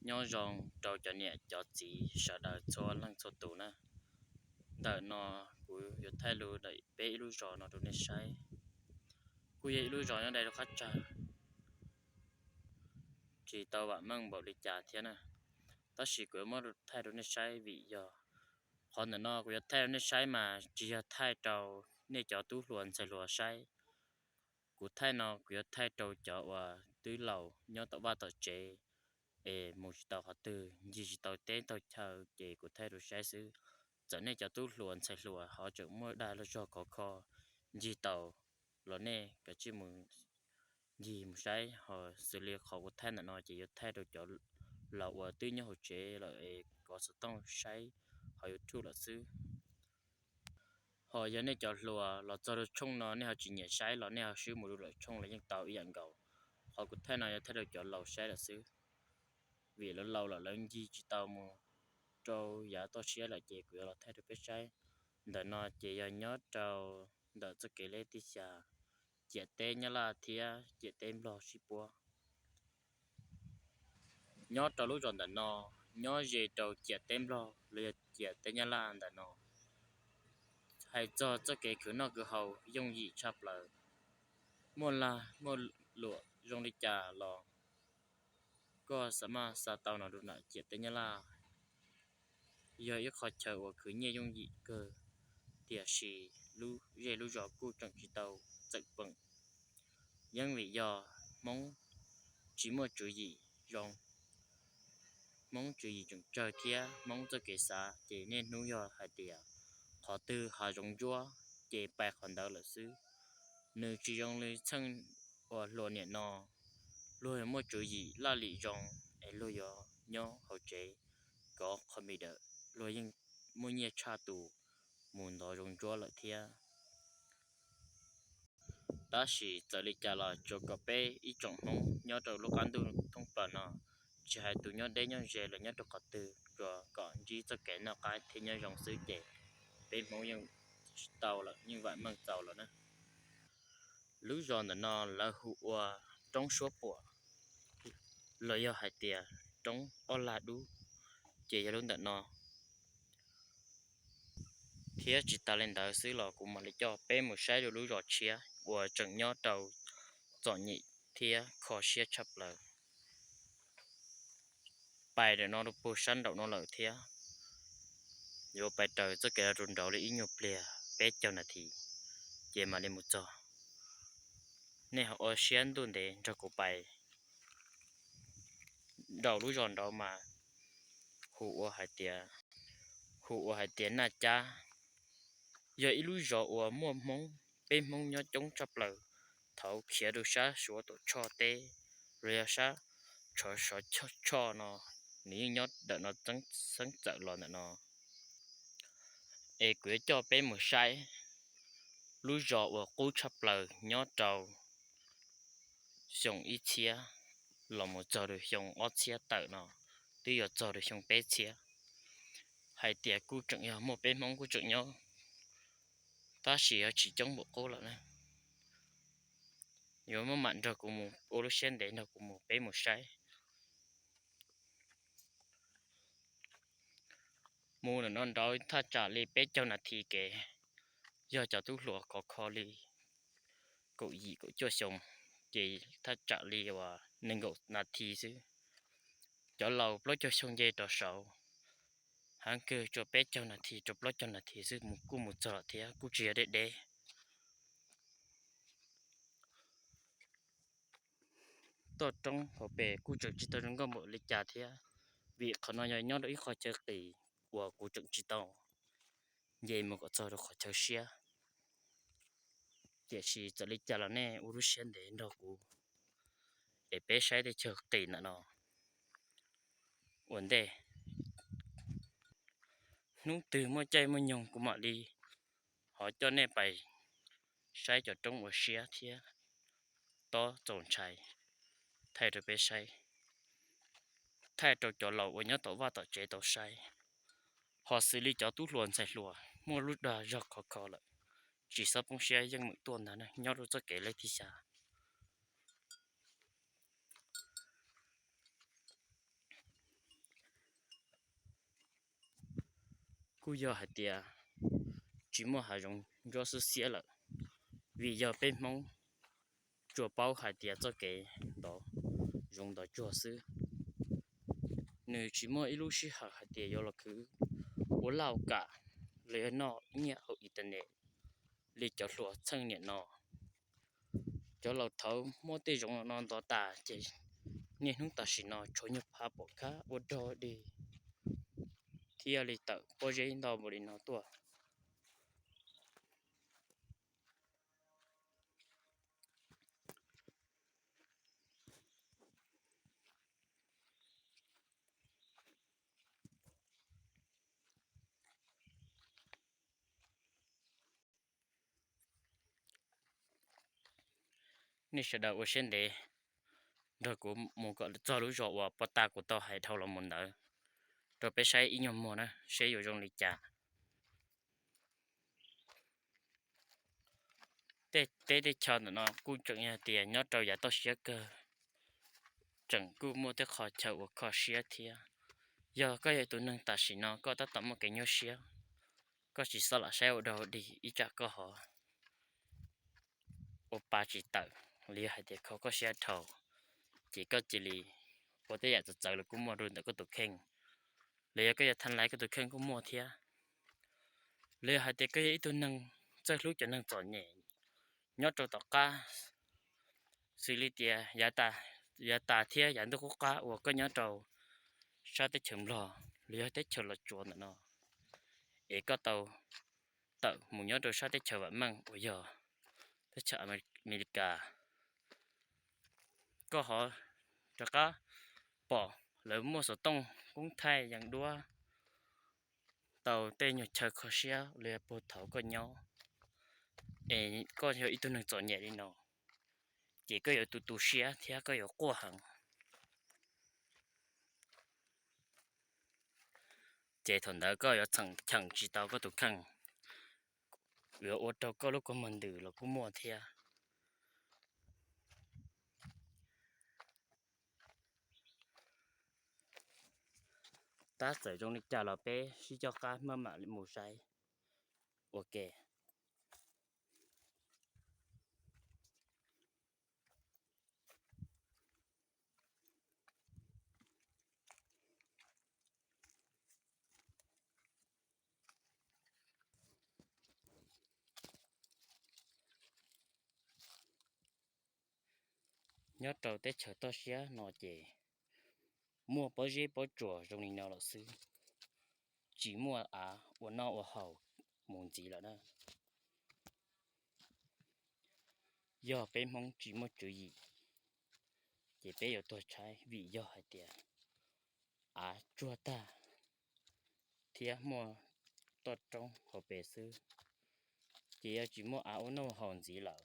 Nyob zoo rau cov niam cov txiv sawv daws txhua leej txhua tus na. Ntawm no kuv yuav thaij lus daim peb ib lub zos no rau nej saib. Kuj yog ib lub zos nyob dai rau qab tsawg, tsis tau vam meej npaum li cas thiab na, tab sis kuv yuav muab thaij rau nej saib vim yog qhov ntawm no kuv yuav thaij rau nej saib mas tsis yog thaij rau nej cov tub hluas ntxhais hluas saib. Kuv thaij no kuv yuav thaij rau cov uas twb laus nyob tom vaj tom tsev es mus tsis tau qhov twg, ncig tsis tau teb tau chaw ces kuv thaij rau saib xwb. Txawm nej cov tub hluas ntxhais hluas ho tseem muaj dag los zog khov kho ncig tau los nej kav tsij mus ncig mus saib, ho xws li qhov kuv thaij ntawm no ces yuav thaij rau cov laus uas twb nyob hauv tsev lawm es kov xov tooj saib hauv YouTube lawm xwb. Ho yog nej cov hluas los txog rau tshooj no nej ho tsis nyiam saib los nej ho swb mus rau lwm tshooj los yeej tau ib yam nkaus. Qhov kuv thaij no yog thaij rau cov laus saib lawm xwb, vim lawv laus lawm lawv ncig tsis tau mus rau yav toj siab lawm ces kuv yuav los thaij rau peb saib. Ntawm no ces yog nyob rau ntawm txoj kev lej tib xya ciam teb Nyab Laj thiab ciam teb Nplog sib puab. Nyob rau lub zos ntawm no, nyob ze rau ciam teb Nplog los yog ciam teb Nyab Laj ntawm no, hais txog txoj kev khwv noj khwv haus yooj yim tshaj plaws. Muaj lag muaj luam zoo li cas los koj xav maj xa tau no rau nram ciam teb Nyab Laj. Yog ib qho chaw uas khwv nyiaj yooj yim kawg, tiam sis lub zej lub zos kuj tseem tsis tau txawm peem, yeej vim yog Hmoob tsis muaj tswv yim zoo. Hmoob tswv yim tseem tsawg thiab Hmoob txoj kev xav ces niaj hnub yog hais tias qhov twg hav zoov ntsuab ces pais qhov ntawd lawm xwb. Nws tsis zoo li txheej uas hluas niam no, luag yuav muaj tswv yim laj lim zoo es luag yuav nyob hauv tsev kov qho mi dawm, luag yeej muaj nyiaj tshaj tus mus ntov zoov ntsuab lawm thiab. Tab sis txawm li cas los tsuas kom peb ib tsoom Hmoob nyob rau lub qab ntuj thoob plaws no, tsis hais tus nyob deb nyob ze los nyob rau qhov twg, tsuas kom ntsib txoj kev noj qab thiab nyob zoo xwb ces peb Hmoob yeej tau lawm, yeej vam meej txaus lawm na. Lub zos ntawm no lawv hu ua Roob Suab Puam los yog hais tias Roob Ob Lag Dub, ces yog lub ntawm no. Thiab tsis tas li ntawd xwb los kuv mam li coj peb mus saib rau lub zos tshiab uas tseem nyob rau txom nyem thiab kho siab tshaj plaws. Pais ntawm no rau puag sab nraum no lawm thiab yuav pais raws txoj kev rau nraud li ib nyuag pliag peb caug nas this ces mam li mus txog. Nej ho ua siab ntuj ntev nrog kuv pais. Nraum lub zos nraud mas hu ua hais tias, hu ua hais tias Naj Cab, yog ib lub zos uas muaj Hmoob, peb Hmoob nyob coob tshaj plaws. Thaum khiav rau sab Suav Tuam Tshoj teb los yog sab Tshav Sov Tshoj no, nws yeej nyob ntawm no, xeeb txawm los ntawm no. Es kuv yuav coj peb mus saib lub zos uas qub tshaj plaws nyob rau xyoo ib txhiab los mus txog rau xyoo ob txhiab tawm no, twb yuav txog rau xyoo peb txhiab. Hais tias kuj tseem yog muaj peb Hmoob kuj tseem nyob, tab sis yog tsis coob npaum qub lawm na. Yuav muab mam nrog kuv mus ua lub siab ntev nrog kuv mus, peb mus saib. Mus ntawm no nraud thaj tsam li peb caug nas this kev, yog cov tub hluas khov kho li kaum yim kaum cuaj xyoo ces thaj tsam li uas nees nkaum nas this xwb. Cov laus plaub caug xyoo nce rov saud, heev kawg tsuas peb caug nas this rau plaub caug nas this xwb mus kuj mus txog lawm thiab, kuj tsis yog deb deb. Toj roob hauv pes kuj tseem tsis tau zoo nkauj npaum li cas thiab, vim qhov no yog nyob rau ib qho chaw qis uas kuv tseem tsis tau nce mus kom txog rau qhov chaw siab. Tiam sis txawm li cas los nej ua lub siab ntev nrog kuv es peb saib tej chaw qis ntawm no ua ntej. Hnub twg muaj caij muaj nyoog kuv mam li ho coj nej pais saib cov roob uas siab thiab tob txaus ntshai thaij rau peb saib, thaij rau cov laus uas nyob tom vaj tom tsev tau saib. Ho xws li cov tub hluas ntxhais hluas muaj lub dag zog khov kho lawm, tsis txhob poob siab, yeej meem tuaj ntag, nyob rau txoj kev lej thib xya. kuj yog hais tias tsis muaj hav zoov ntsuab xwb xiab lawm, vim yog peb Hmoob tsuas paub hais tias txoj kev ntov zoov ntov tsuag xwb. Nws tsis muaj ib lub sij hawm hais tias yuav los khwv ua laj ua kam los yog noj nyiaj hauv internet li cov hluas txheej niam no. Cov laus thaud muab tej zoov no ntov tas ces niaj hnub tam sim no tshuav nyuag phav pom khab ua dog dig thiaj li tawm pob zeb ntau npaum li no tuaj. Nej sawv daws ua siab ntev nrog kuv mus kom txog lub zos uas pov tas kuv tau hais dhau los mus ntawd rau peb saib ib nyuag muag na seb yuav zoo li cas. Tej teb tej chaw ntawm no kuj tseem yog tias nyob rau yav toj siab kawg, tseem kuj muaj tej qhov chaw uas kho siab thiab. Yog koj yog tus neeg tam sim no koj tab tom muaj kev nyuaj siab, koj tsis txhob lam saib ua dog dig ib tsam koj ho ua pa tsis tawm, los yog hais tias kho koj siab dhau, ces koj cia li ua tej yam txawv txawv los kuj muaj rau ntawm koj tus kheej, los yog koj yuav tha laiv koj tus kheej kuj muaj thiab. Los yog hais tias koj yog ib tug neeg txawj hlub cov neeg txom nyem nyob rau tom qab, xws li tias yav tas thiab yav ntuj qub qab uas koj nyob rau sab teb chaws Nplog los yog teb chaws Los Tsuas ntawm no, es koj tau tawm mus nyob rau sab teb chaws vam meej uas yog teb chaws Amelikas, koj ho rov qab pom lawv muaj xov tooj koob thaij yees duab tau tej nyuag chaw kho siab los yog puag thaum koj nyob, es koj yog ib tug neeg txom nyem li no, ces koj yuav tu tu siab thiab koj yuav quaj heev. Ces thaum ntawd koj yuav cheem tsis tau koj tus kheej, yuav ua rau koj lub kua muag ntws los kuj muaj thiab. Tab txawm zoo li cas los peb sib coj qab maj mam mus saib ua ke. Nyob rau teb chaws toj siab no ces muaj pob zeb pob tsuas zoo li no lawm xwb, tsis muaj av ua noj ua haus mus ntxiv lawm na. Yog peb Hmoob tsis muaj tswv yim, ces peb yuav tuag tshaib vim yog hais tias av tsuag tag thiab muaj toj roob hauv pes xwb, ces yuav tsis muaj av ua noj haus ntxiv lawm.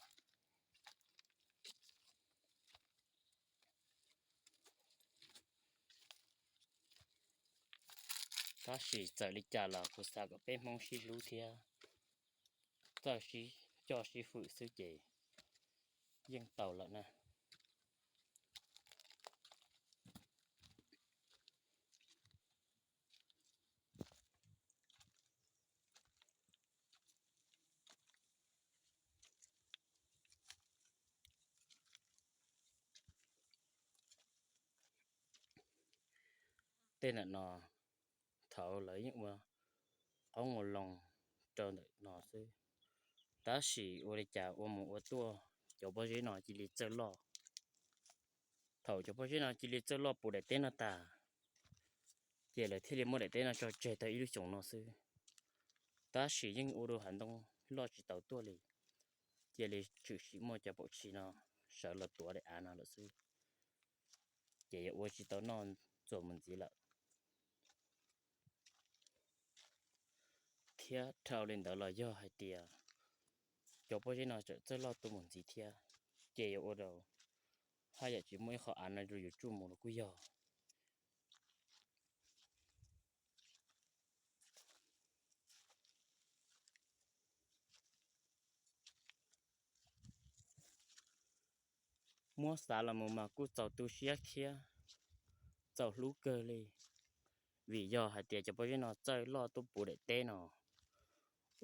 Tab sis txawm li cas los kuv xav kom peb Hmoob sib hlub thiab txawj sib coj sib fwm xwb ces yeej tau lawm na. Tej ntawm no thaum lawv yeej ua qoob ua loo rau ntawm no xwb, tab sis ua li cas ua mus ua tuaj cov pob zeb no cia li txawj loj. Thaum cov pob zeb no cia li txawj loj puv daim teb no tas, ces lawv thiaj li muab daim teb no tso tseg tau ib lub xyoos no xwb. Tab sis yeej ua rau hav ntoo loj tsis tau tuaj li, cia li tshwm sim muaj cov paum tshis no sawv los tuav daim av no lawm xwb, ces yuav ua tsis tau noj txuas mus ntxiv lawm. Thiab dhau li ntawd los yog hais tias cov pob zeb no tseem txawj loj tuaj mus ntxiv thiab, ces yuav ua rau haj yam tsis muaj ib qho av no rau yus tsuj mus los kuj yog. Muab xav los mus mas kuj txaus tu siab thiab txaus hlub kawg li. Vim yog hais tias cov pob zeb no txawj loj tuaj puv daim teb no,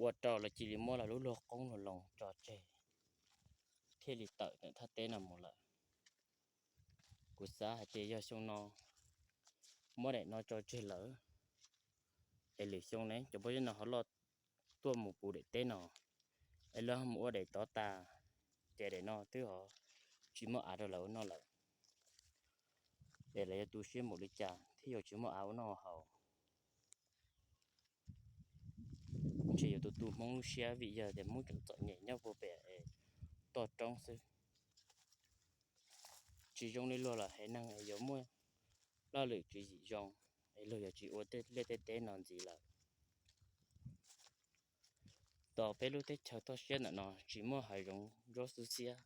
ua rau lawv cia li muab lawv lub luag qoob luag loo tso tseg, thiaj li tawm ntawm thaj teb no mus lawm. Kuv xav hais tias yog xyoo no muab daim no tso tseg lawm, es lwm xyoo ne cov pob zeb no ho loj tuaj mus puv daim teb no, es lawv ho mus ua daim tod tas, ces daim no twb ho tsis muaj av rau lawv ua noj lawm, es lawv yuav tu siab npaum li cas thiaj yuav tsis muaj av ua noj haus. Ntshe yuav tu tu Hmoob lub siab vim yog tias Hmoob tseem txom nyem nyob puag pem toj roob xwb. Tsis zoo li luag lawm, haiv neeg yuav muaj laj lwm tswv yim zoo, es luag yuav tsis ua tej liaj tej teb no ntxiv lawm. Tos peb lub teb chaws toj siab ntawm no tsis muaj hav zoov ntsuab xwb xiab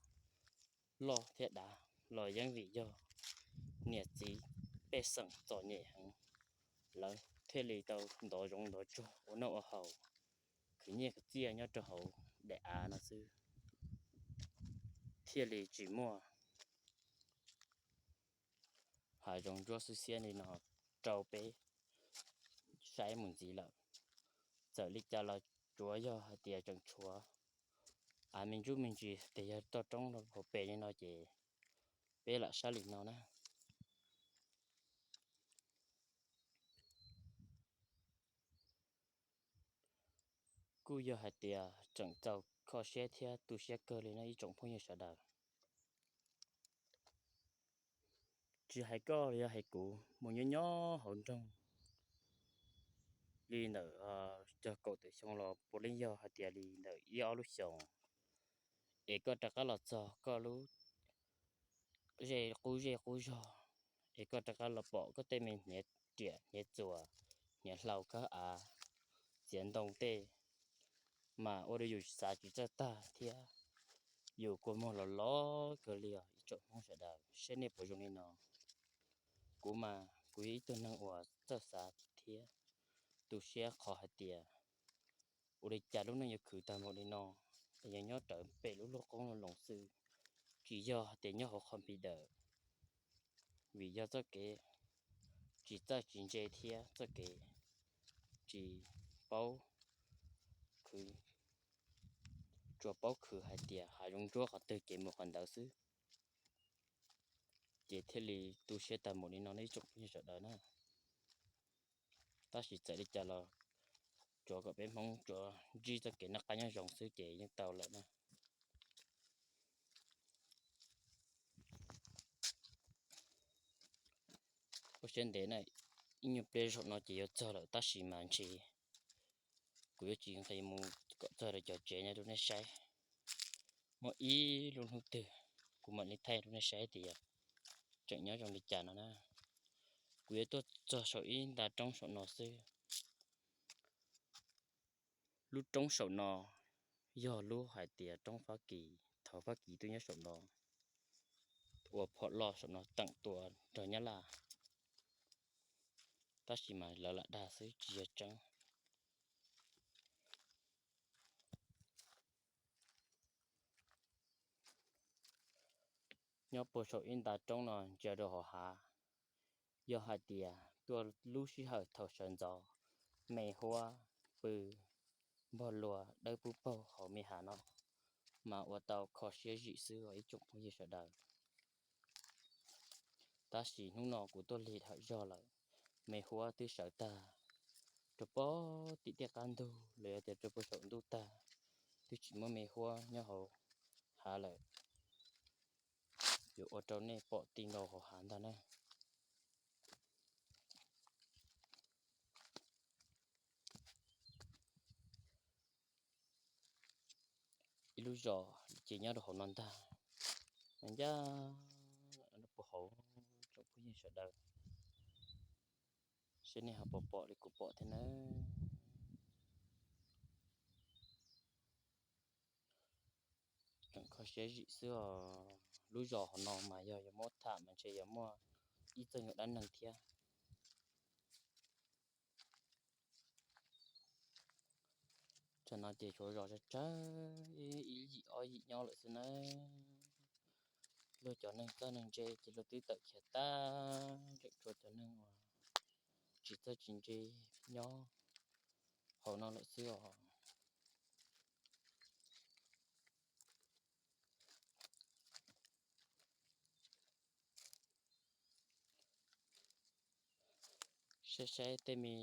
loj thiab dav los yeej vim yog niam txiv pej xeem txom nyem heev, lawv thiaj li tau ntov zoov ntov tsuag ua noj ua haus, khwv nyiaj khwv txiaj nyob rau hauv daim av no xwb, thiaj li tsis muaj hav zoov ntsuab xwb xiab li no rau peb saib mus ntxiv lawm. Txawm li cas los tsuav yog hais tias tseem tshuav av me ntsuj me ntsis tias yog toj roob rau hauv pes li no ces peb lam saib li no na. Kuj yog hais tias tseem txaus kho siab thiab tu siab kawg li no ib tsoom phooj ywg sawv daws. Tsis hais koj los yog hais kuv mus nyob nyob hauv nroog li ntawm cog kaum tawm xyoo los puav leej yog hais tias li ntawm ib ob lub xyoos, es koj rov qab los txog koj lub zej qub zej qub zog, es koj rov qab los pom koj tej me hniav riam hniav txuas, hniav hlau kawg av, txiav ntoo tej, mas ua rau yus xav tsis txawj tag thiab yus kua muag los lov kawg li os ib tsoom Hmoob sawv daws, seb nej puas zoo li no. Kuv mas kuv yog ib tug neeg uas txawj xav thiab tu siab qhov hais tias ua li cas lub neej yuav khwv tag npaum li no, es yog nyob rawv pem lub luag qoob luag loo xwb, tsis yog hais tias nyob hauv qhov npis dawm, vim yog txoj kev tsis txawj tsis ntse thiab txoj kev tsis paub khwv, tsuas paub khwv hais tias hav zoov ntsuab qhov twg ces mus qhov ntawd xwb, ces thiaj li tu siab tag npaum li no nej ib tsoom phooj ywg sawv daws na. Tab sis txawm li cas los tsuav kom peb Hmoob tsuav ntsib txoj kev noj qab nyob zoo xwb ces yeej tau lawm na. Ua siab ntev na, ib nyuag pliag zaum no ces yuav txog lawm tab sis mas ntshe kuv yuav tsis nqis mus kom txog rau cov tsev no rau nej saib. Muaj ib lub hnub twg kuv mam li thaij rau nej saib tias tseem nyob zoo li cas no na. Kuv yuav tuaj txog saum ib nta roob saum no xwb. Lub roob saum no yog lub hais tias roob Fab Kis, thaum Fab Kis twb nyob saum no ua phom loj saum no teem tua nrog Nyab Laj, tab sis mas lawv lam dag xwb tsis yog tseeb. Nyob puag saum ib nta roob no ntsia rau hauv hav, yog hais tias tuaj lub sij hawm thaum sawv ntxov, me huab pw, npog luas dawb pub paug hauv me hav no, mas ua tau kho siab zim xwb os ib tsoom phooj ywg sawv daws. Tab sis hnub no kuv tuaj lig dhawm zog lawm, me huab twb sawv tag rau pem tim tiaj qab ntug los yog tias rau puag saum ntuj tag, twb tsis muaj me huab nyob hauv hav lawm, yuav ua rau nej pom ti nkaus hauv hav ntag na. Ib lub zos ces nyob rau hauv no ntag, ncaj puag hauv tsoom phooj ywg sawv daws, seb nej ho puas pom li kuv pom thiab nawb. Tseem kho siab zim xwb os. Lub zos hauv no mas yog yuav muab tham mas ntshe yuav muaj ib txoj nyuag dab neeg thiab. Tam no ces tshuav zos tsawg tsawg ib yim ob yim nyob lawm xwb nawb. Luag cov neeg txawj neeg ntse ces luag twb tawm khiav tag, tseem tshuav cov neeg uas tsis tsis txawj tsis ntse nyob hauv no lawm xwb os. Saib saib tej me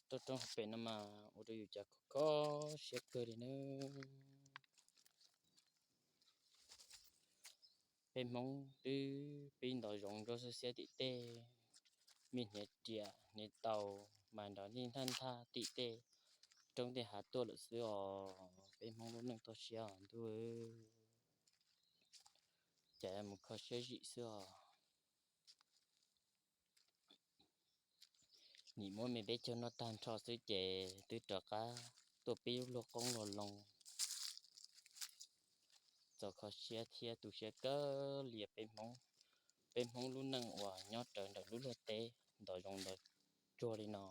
toj roob hauv pem no mas ua rau yus cas kho kho siab kawg li na. Peb Hmoob twb pib ntov zoov ntsuab xwb xiab tim tej, me hniav riam hniav taus mas nrov nij nthaj nthaj tim tej roob tej hav tuaj lawm xwb os. Peb Hmoob lub neej toj siab os ntuj, cas mus kho siab zim xwb os. Nim muab me peb caug noj tag nrho xwb ces twb rov qab tuaj pib lub luag qoob luag loo. Txaus kho siab thiab tu siab kawg li peb Hmoob, peb Hmoob lub neej uas nyob rawv ntawm lub luag teb ntov zoov ntov tsuag li no,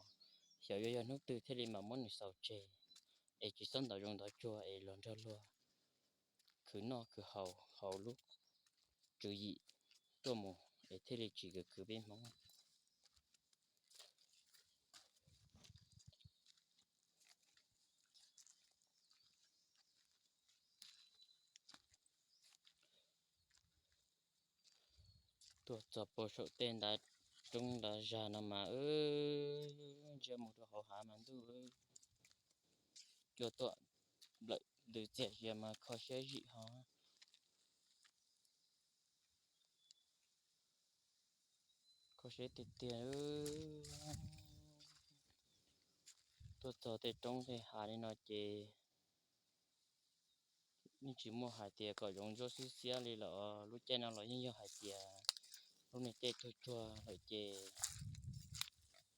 xyov yuav yog hnub twg thiaj li mam muab nws xaus tseg es tsis txhob ntov zoov ntov tsuag es luag nrog luag khwv noj khwv haus hauv lub tswv yim tuaj mus es thiaj li tsis khwv khwv peb Hmoob. Tuaj txog puag saum tej ntav roob ntav zag no mas wb ntsia mus rau hauv hav mas ntuj, cua tuaj nplawm ntws txias zias mas kho siab zim ho. Kho siab tiag tiag. Tuaj txog tej roob tej hav li no ces yeej tsis muaj hais tias kom zoov ntsuab xwb xiab li lawm. Lub caij no los yeej yog hais tias lub niag caij tuag tsuag lawm ces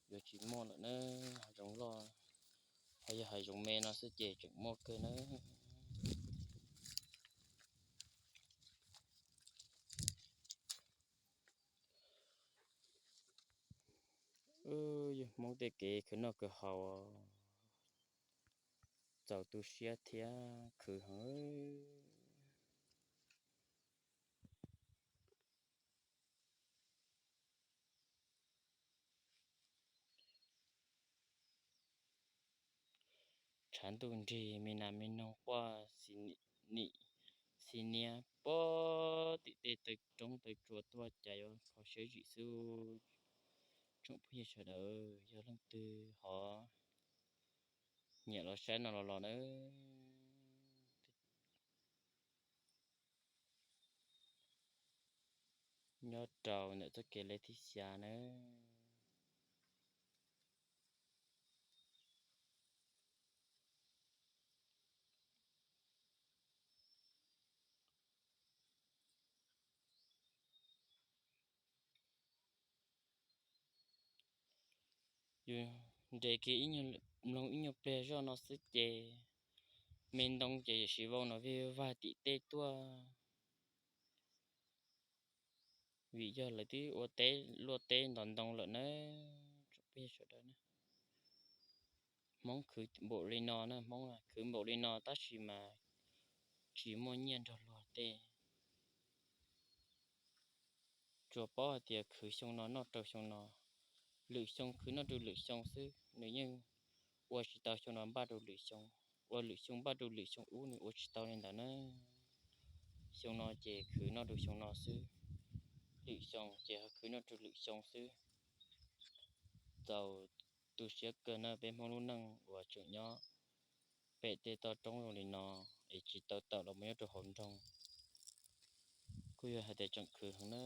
yuav tsis muaj lawm na. Hav zoov loj, ho yog hav zoov me no xwb ces tseem muaj kawg na. Yog Hmoob tej kev khwv noj khwv haus txaus tu siab thiab khwv heev. Tshav ntuj nrig me nas me noog quaj nim xi niab pob tim tej taw roob taw tsua tuaj cas yuav kho siab zim xwb. Tsoom phooj ywg sawv daws yog leej twg ho nyiam los saib no los los na. Nyob rau ntawm txoj kev lej thib xya na. Yus nres kiag ib nyuag, mloog ib nyuag pliag zoj no xwb ces me ntoo ces yam siv vau no vij vag tim tej tuaj. Vim yog lawv twb ua teb luaj teb ntov ntoo lawm na. Tsoom phooj ywg sawv daws na, Hmoob khwv npaum li no na, Hmoob khwv npaum li no tab sis mas tsis muaj nyiaj nrog luag tej. Tsuas paub hais tias khwv xyoo no noj rau xyoo no, lwm xyoo khwv noj rau lwm xyoo xwb, nws yeej ua tsis tau xyoo no npaj rau lwm xyoo, ua lwm xyoo npaj rau lwm xyoo ub nws ua tsis tau li ntawd na. Xyoo no ces khwv noj rau xyoo no xwb, lwm xyoo ces ho khwv noj rau lwm xyoo xwb. Txaus tu siab kawg na peb Hmoob lub neej uas tseem nyob pem tej toj roob zoo li no es tsis tau tawm los mus nyob rau hauv nroog, kuj yog hais tias tseem khwv heev na.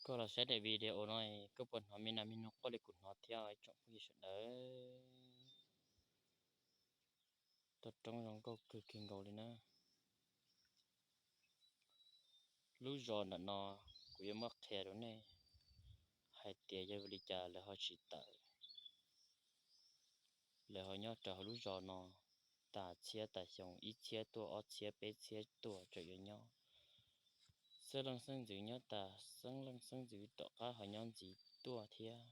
Koj los saib daim video no, koj puas hnov me nas me noog quaj li kuv hnov thiab tsoom phooj ywg sawv daws? Toj roob zoo nkauj kawg kiag nkaus li na. Lub zos ntawm no kuv yuav muab qhia rau nej hais tias yog vim li cas lawv ho tsis tawm. Lawv ho nyob rau hauv lub zos no tas txhiab tas xyoo, ib txhiab tuaj ob txhiab peb txhiab tuaj tseem yuav nyob. Xeeb leej xeeb ntxwv nyob tas, xeeb leej xeeb ntxwv tom qab ho nyob ntxiv tuaj thiab,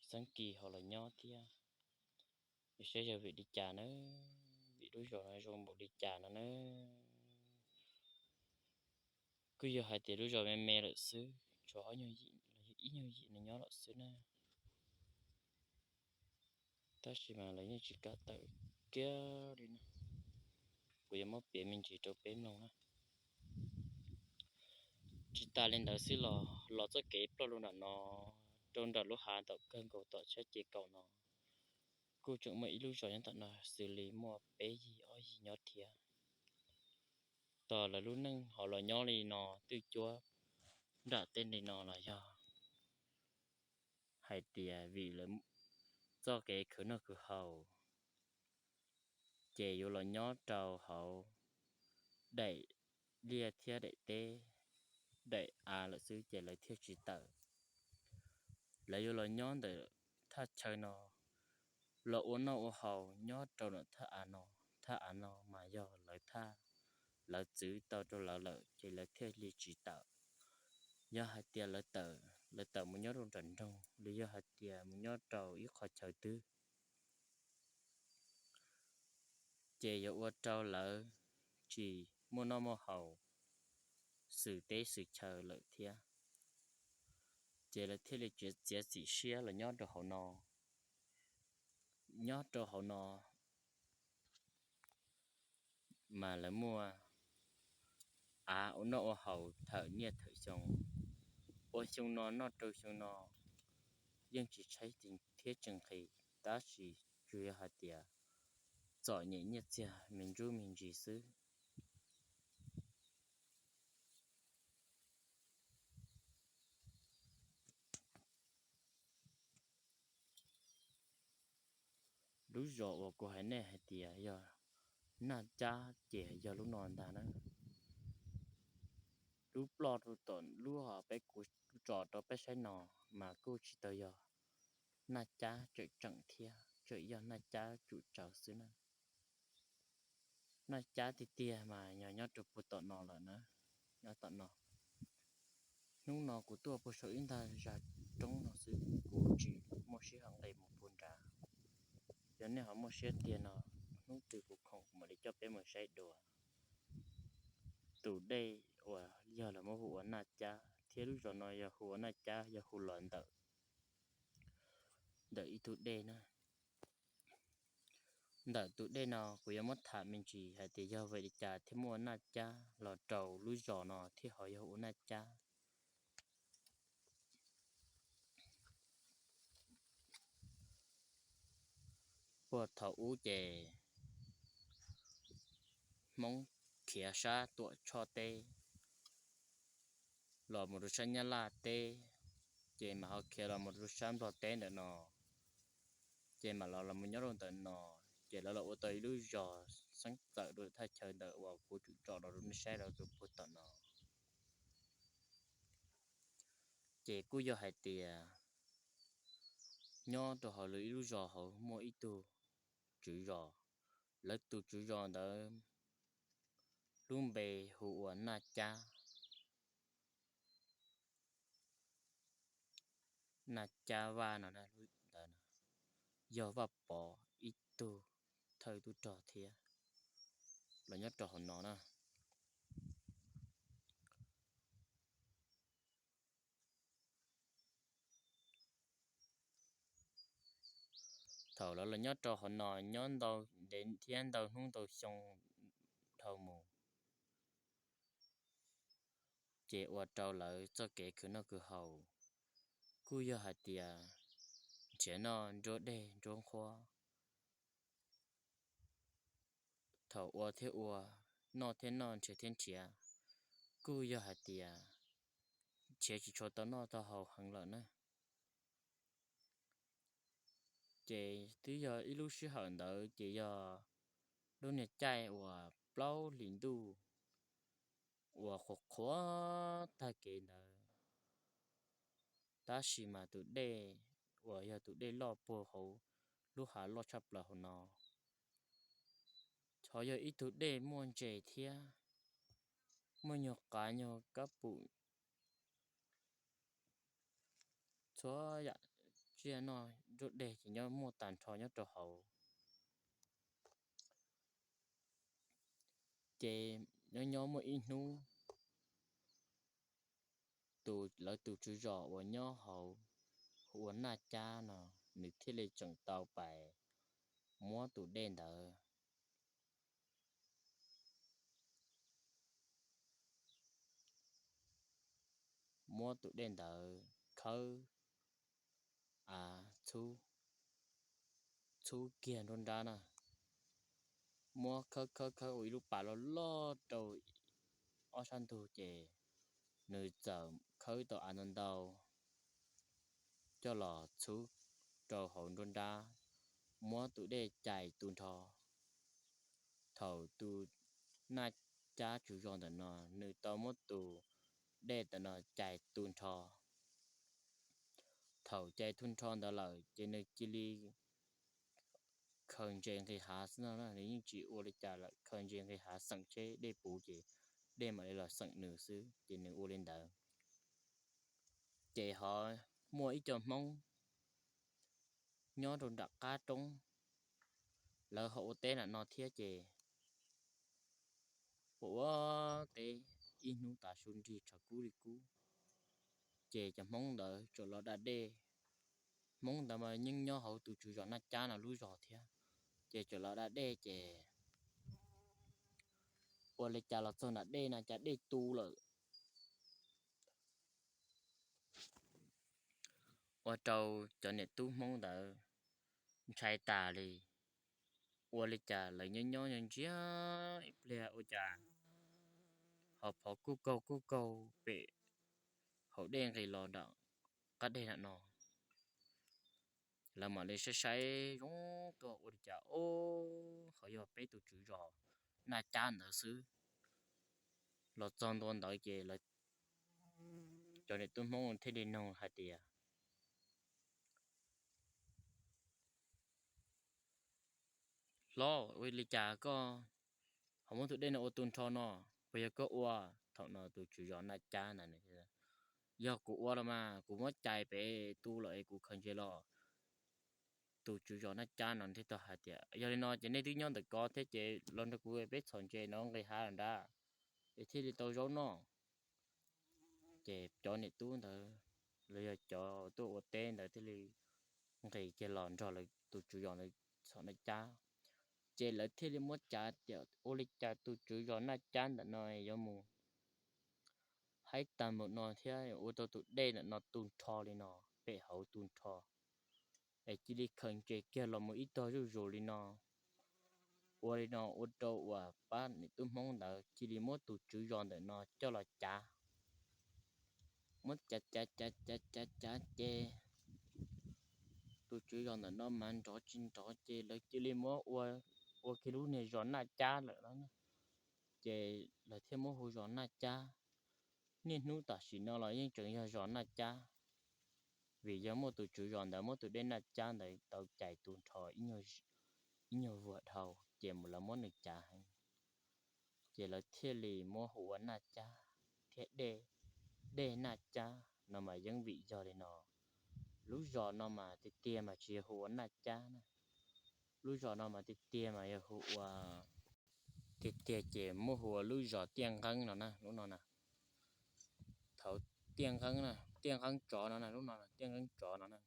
xeeb kis ho los nyob thiab. Yog saib yog vim li cas nawb, vim lub zos no zoo npaum li cas no nawb. Kuj yog hais tias lub zos me me lawm xwb, tshuav ob nyuag yim los yog ib nyuag yim no nyob lawm xwb na. Tab sis mas lawv yeej tsis kam tawm kiag li no. Kuv yuav muab piav me ntsis rau peb mloog na. Tsis tas li ntawd xwb los, los txoj kev ploj lug nram no rau nram lub hav ntawm kawg nkaus tom sab ces kaum no, kuj tseem muaj ib lub zos nyob tom no xws li muaj peb yig ob yig nyob thiab. Tos lawv lub neej ho los nyob li no twj cuab nram tej li no los yog hais tias vim lawv txoj kev khwv noj khwv haus, ces yuav los nyob rau hauv daim liaj thiab daim teb, daim av lawm xwb ces lawv thiaj tsis tawm. Lawv yuav los nyob ntawm thaj chaw no, los ua noj ua haus nyob rau ntawm thaj av no. Thaj av no mas yog lawv thaj, lawv txwv tau rau lawv lawm ces lawv thiaj li tsis tawm. Yog hais tias lawv tawm, lawv tawm mus nyob rau nram nroog los yog hais tias mus nyob rau ib qho chaw twg, ces yuav ua rau lawv tsis muaj noj muaj haus xwm teb xwm chaw lawm thiab. Ces lawv thiaj li txiav txim siab los nyob rau hauv no. Nyob rau hauv no mas lawv muaj av ua noj ua haus thawm niaj thawm xyoo, ua xyoo no noj rau xyoo no, yeej tsis tshaib thiab tsis nqhis, tab sis tsuas yog hais tias txom nyem nyiaj txiag me ntsuj me ntsis xwb. Lub zos uas kuv hais nej hais tias yog Naj Cab ces yog lub no ntag na. Lub ploj rau tom lub hom peb kuv tso rau peb saib no mas kuj tsis tau yog Naj Cab tseem tseem thiab, tseem yog Naj Cab tsum tsawv xwb na. Naj Cab tiag tiag mas nyob nyob rau puag tom no lawm na, nyob tom no. Hnub no kuv tuaj puag saum ib ntag zag roob no xwb, kuv tsis muaj sij hawm nqis mus puag nrad. Yog nej ho muaj siab tiag no, hnub twg kuv khoom kuv mam li coj peb mus saib dua. Tus dej uas yog lawv muab hu ua Naj Cab thiab lub zos no yog hu ua Naj Cab, yog hu los ntawm, ntawm ib tug dej na. Ntawm tus dej no kuv yuav muab tham me ntsis hais tias yog vim li cas thiaj muaj Naj Cab los rau lub zos no thiab ho yog ua Naj Cab. Puag thaum ub ces Hmoob khiav sab Tuam Tshoj teb los mus rau sab Nyab Laj teb, ces mam ho khiav los mus rau sab Nplog teb ntawm no, ces mam los los mus nyob rau ntawm no, ces lawv los ua tau ib lub zos xeeb txawm rau thaj chaw ntawm uas kuv tsum tso los rau nej saib rau puag tom no. Ces kuj yog hais tias nyob rau hauv lawv ib lub zos hauv muaj ib tug tswv zos, lawv tus tswv zos ntawd lub npe hu ua Naj Cab. Naj Cab Vaj no ntawd yog Vaj Pov ib tug thawj tub rog thiab los nyob rau hauv no na. Thaum lawv los nyob rau hauv no nyob ntau ntev thiab ntau hnub ntau xyoo dhau mus, ces ua rau lawv txoj kev khwv noj khwv haus kuj yog hais tias nrhiav noj nruab dej nruab nqhuab. Thaum ua thiab ua, noj thiab noj, nrhiav thiab nrhiav, kuj yog hais tias nrhiav tsis tshua tau noj tau haus heev lawm na. Ces twb yog ib lub sij hawm ntawd ces yog lub niag caij uas plaub hlis ntuj uas qhuav qhuav tag kev ntawd, tab sis mas tus dej uas yog tus dej loj puag hauv lub hav loj tshaj plaws hauv no, ho yog ib tug dej muaj ntses thiab. muaj nyuag qav nyuag kab pum, txhua yam tsiaj noj nruab dej ces nyob muaj tag nrho nyob rau hauv. Ces nyob nyob muaj ib hnub, tus lawv tus tswv zos uas nyob hauv hu ua Naj Cab no, nws thiaj li tseem tau pais muab tus dej ntawd muab tus dej ntawd khawb, a, txhub kiag nruab nrab na, muab khawb khawb khawb ua ib lub pas loj loj rau ob sab ntug ces nws txawm khawb tau av ntau ntau coj los txhub rau hauv nruab nrab, muab tus dej cais tu nrho. Thaum tus Naj Cab tswv zos ntawm no nws tau muab tus dej ntawm no cais tu nrho. Thaum cais tu nrho ntawd lawm ces nws cia li khaws ntses nqis hav xwb no na, nws yeej tsis ua li cas lawm, khaws ntses nqis hav xeem seb dej puv ces dej mam li los xeem nws xwb, ces nws ua li ntawd. Ces ho muaj ib co Hmoob nyob rau nram qab roob, lawv ho ua teb nram no thiab ces ua ua teb ib hnub tav su nrig tshav kub li kub, ces cov Hmoob ntawd txawm los da dej. Hmoob ntawd mas yeej nyob hauv tus tswv zos Naj Cab no lub zos thiab, ces txawm los da dej ces ua li cas los txog nram dej na cas dej tu lawm. Ua rau cov niam tub Hmoob ntawd ntshai tas li. Ua li cas lawv nyob nyob ntsia ib pliag ua cas ho phov kuj kaug kuj kaug pem hauv dej nqis los nram qab deg nram no. Lawv mam li saib saib zoo tuaj ua li cas, o, ho yog peb tus tswv zos Naj Cab ntawd xwb. Los txog ntua ntawd ces lawv cov niam tub Hmoob thiaj li nug hais tias, Hlob, ua li cas koj ho muab tus dej no ua tu nrho no? Puas yog koj ua? Thaum no tus tswv zos Naj Cab ntawd, Yog kuv ua los mas, kuv muab cais pem tu lawm es kuv khaws ntses los. Tus tswv zos Naj Cab no thiaj tau hais tias, Yog li no ces nej twb nyob ntawm ko thiab ces los nrog kuv peb txhom ntses no nqis hav lawm nrad, es thiaj li tau zaub noj. Ces cov niam tub ntawd los yog cov tuaj ua teb ntawd thiaj li nqis kiag los nrog lawv tus tswv zos ntawd txhom Naj Cab. Ces lawv thiaj li muab cav tias, Ua li cas tus tswv zos Naj Cab ntawm no yuav mus haib tag npaum no thiab ua rau tus dej ntawm no tu nrho li no, pem hauv tu nrho, es cia li khaws ntses kiag los mus ib tog zuj zus li no? Ua li no ua rau uas pab niam tub Hmoob ntawd cia li muab tus tswv zos ntawm no coj los cav. Muab cav cav cav cav cav cav ces tus tswv zos ntawm no mas nrov tsis nrov ces lawv cia li muab ua, ua kiag lub niag zos Naj Cab lawm no. Ces lawv thiaj muab hu zos Naj Cab. Niaj hnub tam sim no los yeej tseem yog zos Naj Cab, vim yog muaj tus tswv zos ntawd muab tus dej Naj Cab ntawd tau cais tu nrho ib nyuag vuag dhau ces mus lawv muab nws cav heev. Ces lawv thiaj li muab hu ua Naj Cab thiab dej, dej Naj Cab no mas yeej vim yog li no. Lub zos no mas tiag tiag mas tsis yog hu ua Naj Cab na. Lub zos no mas tiag tiag mas yog hu ua, tiag tiag ces muab hu ua lub zos Tiaj Nqeeb no na, lub no na. Thaud Tiaj Nqeeb, Tiaj Nqeeb Tsov no na, lub no Tiaj Nqeeb Tsov no na.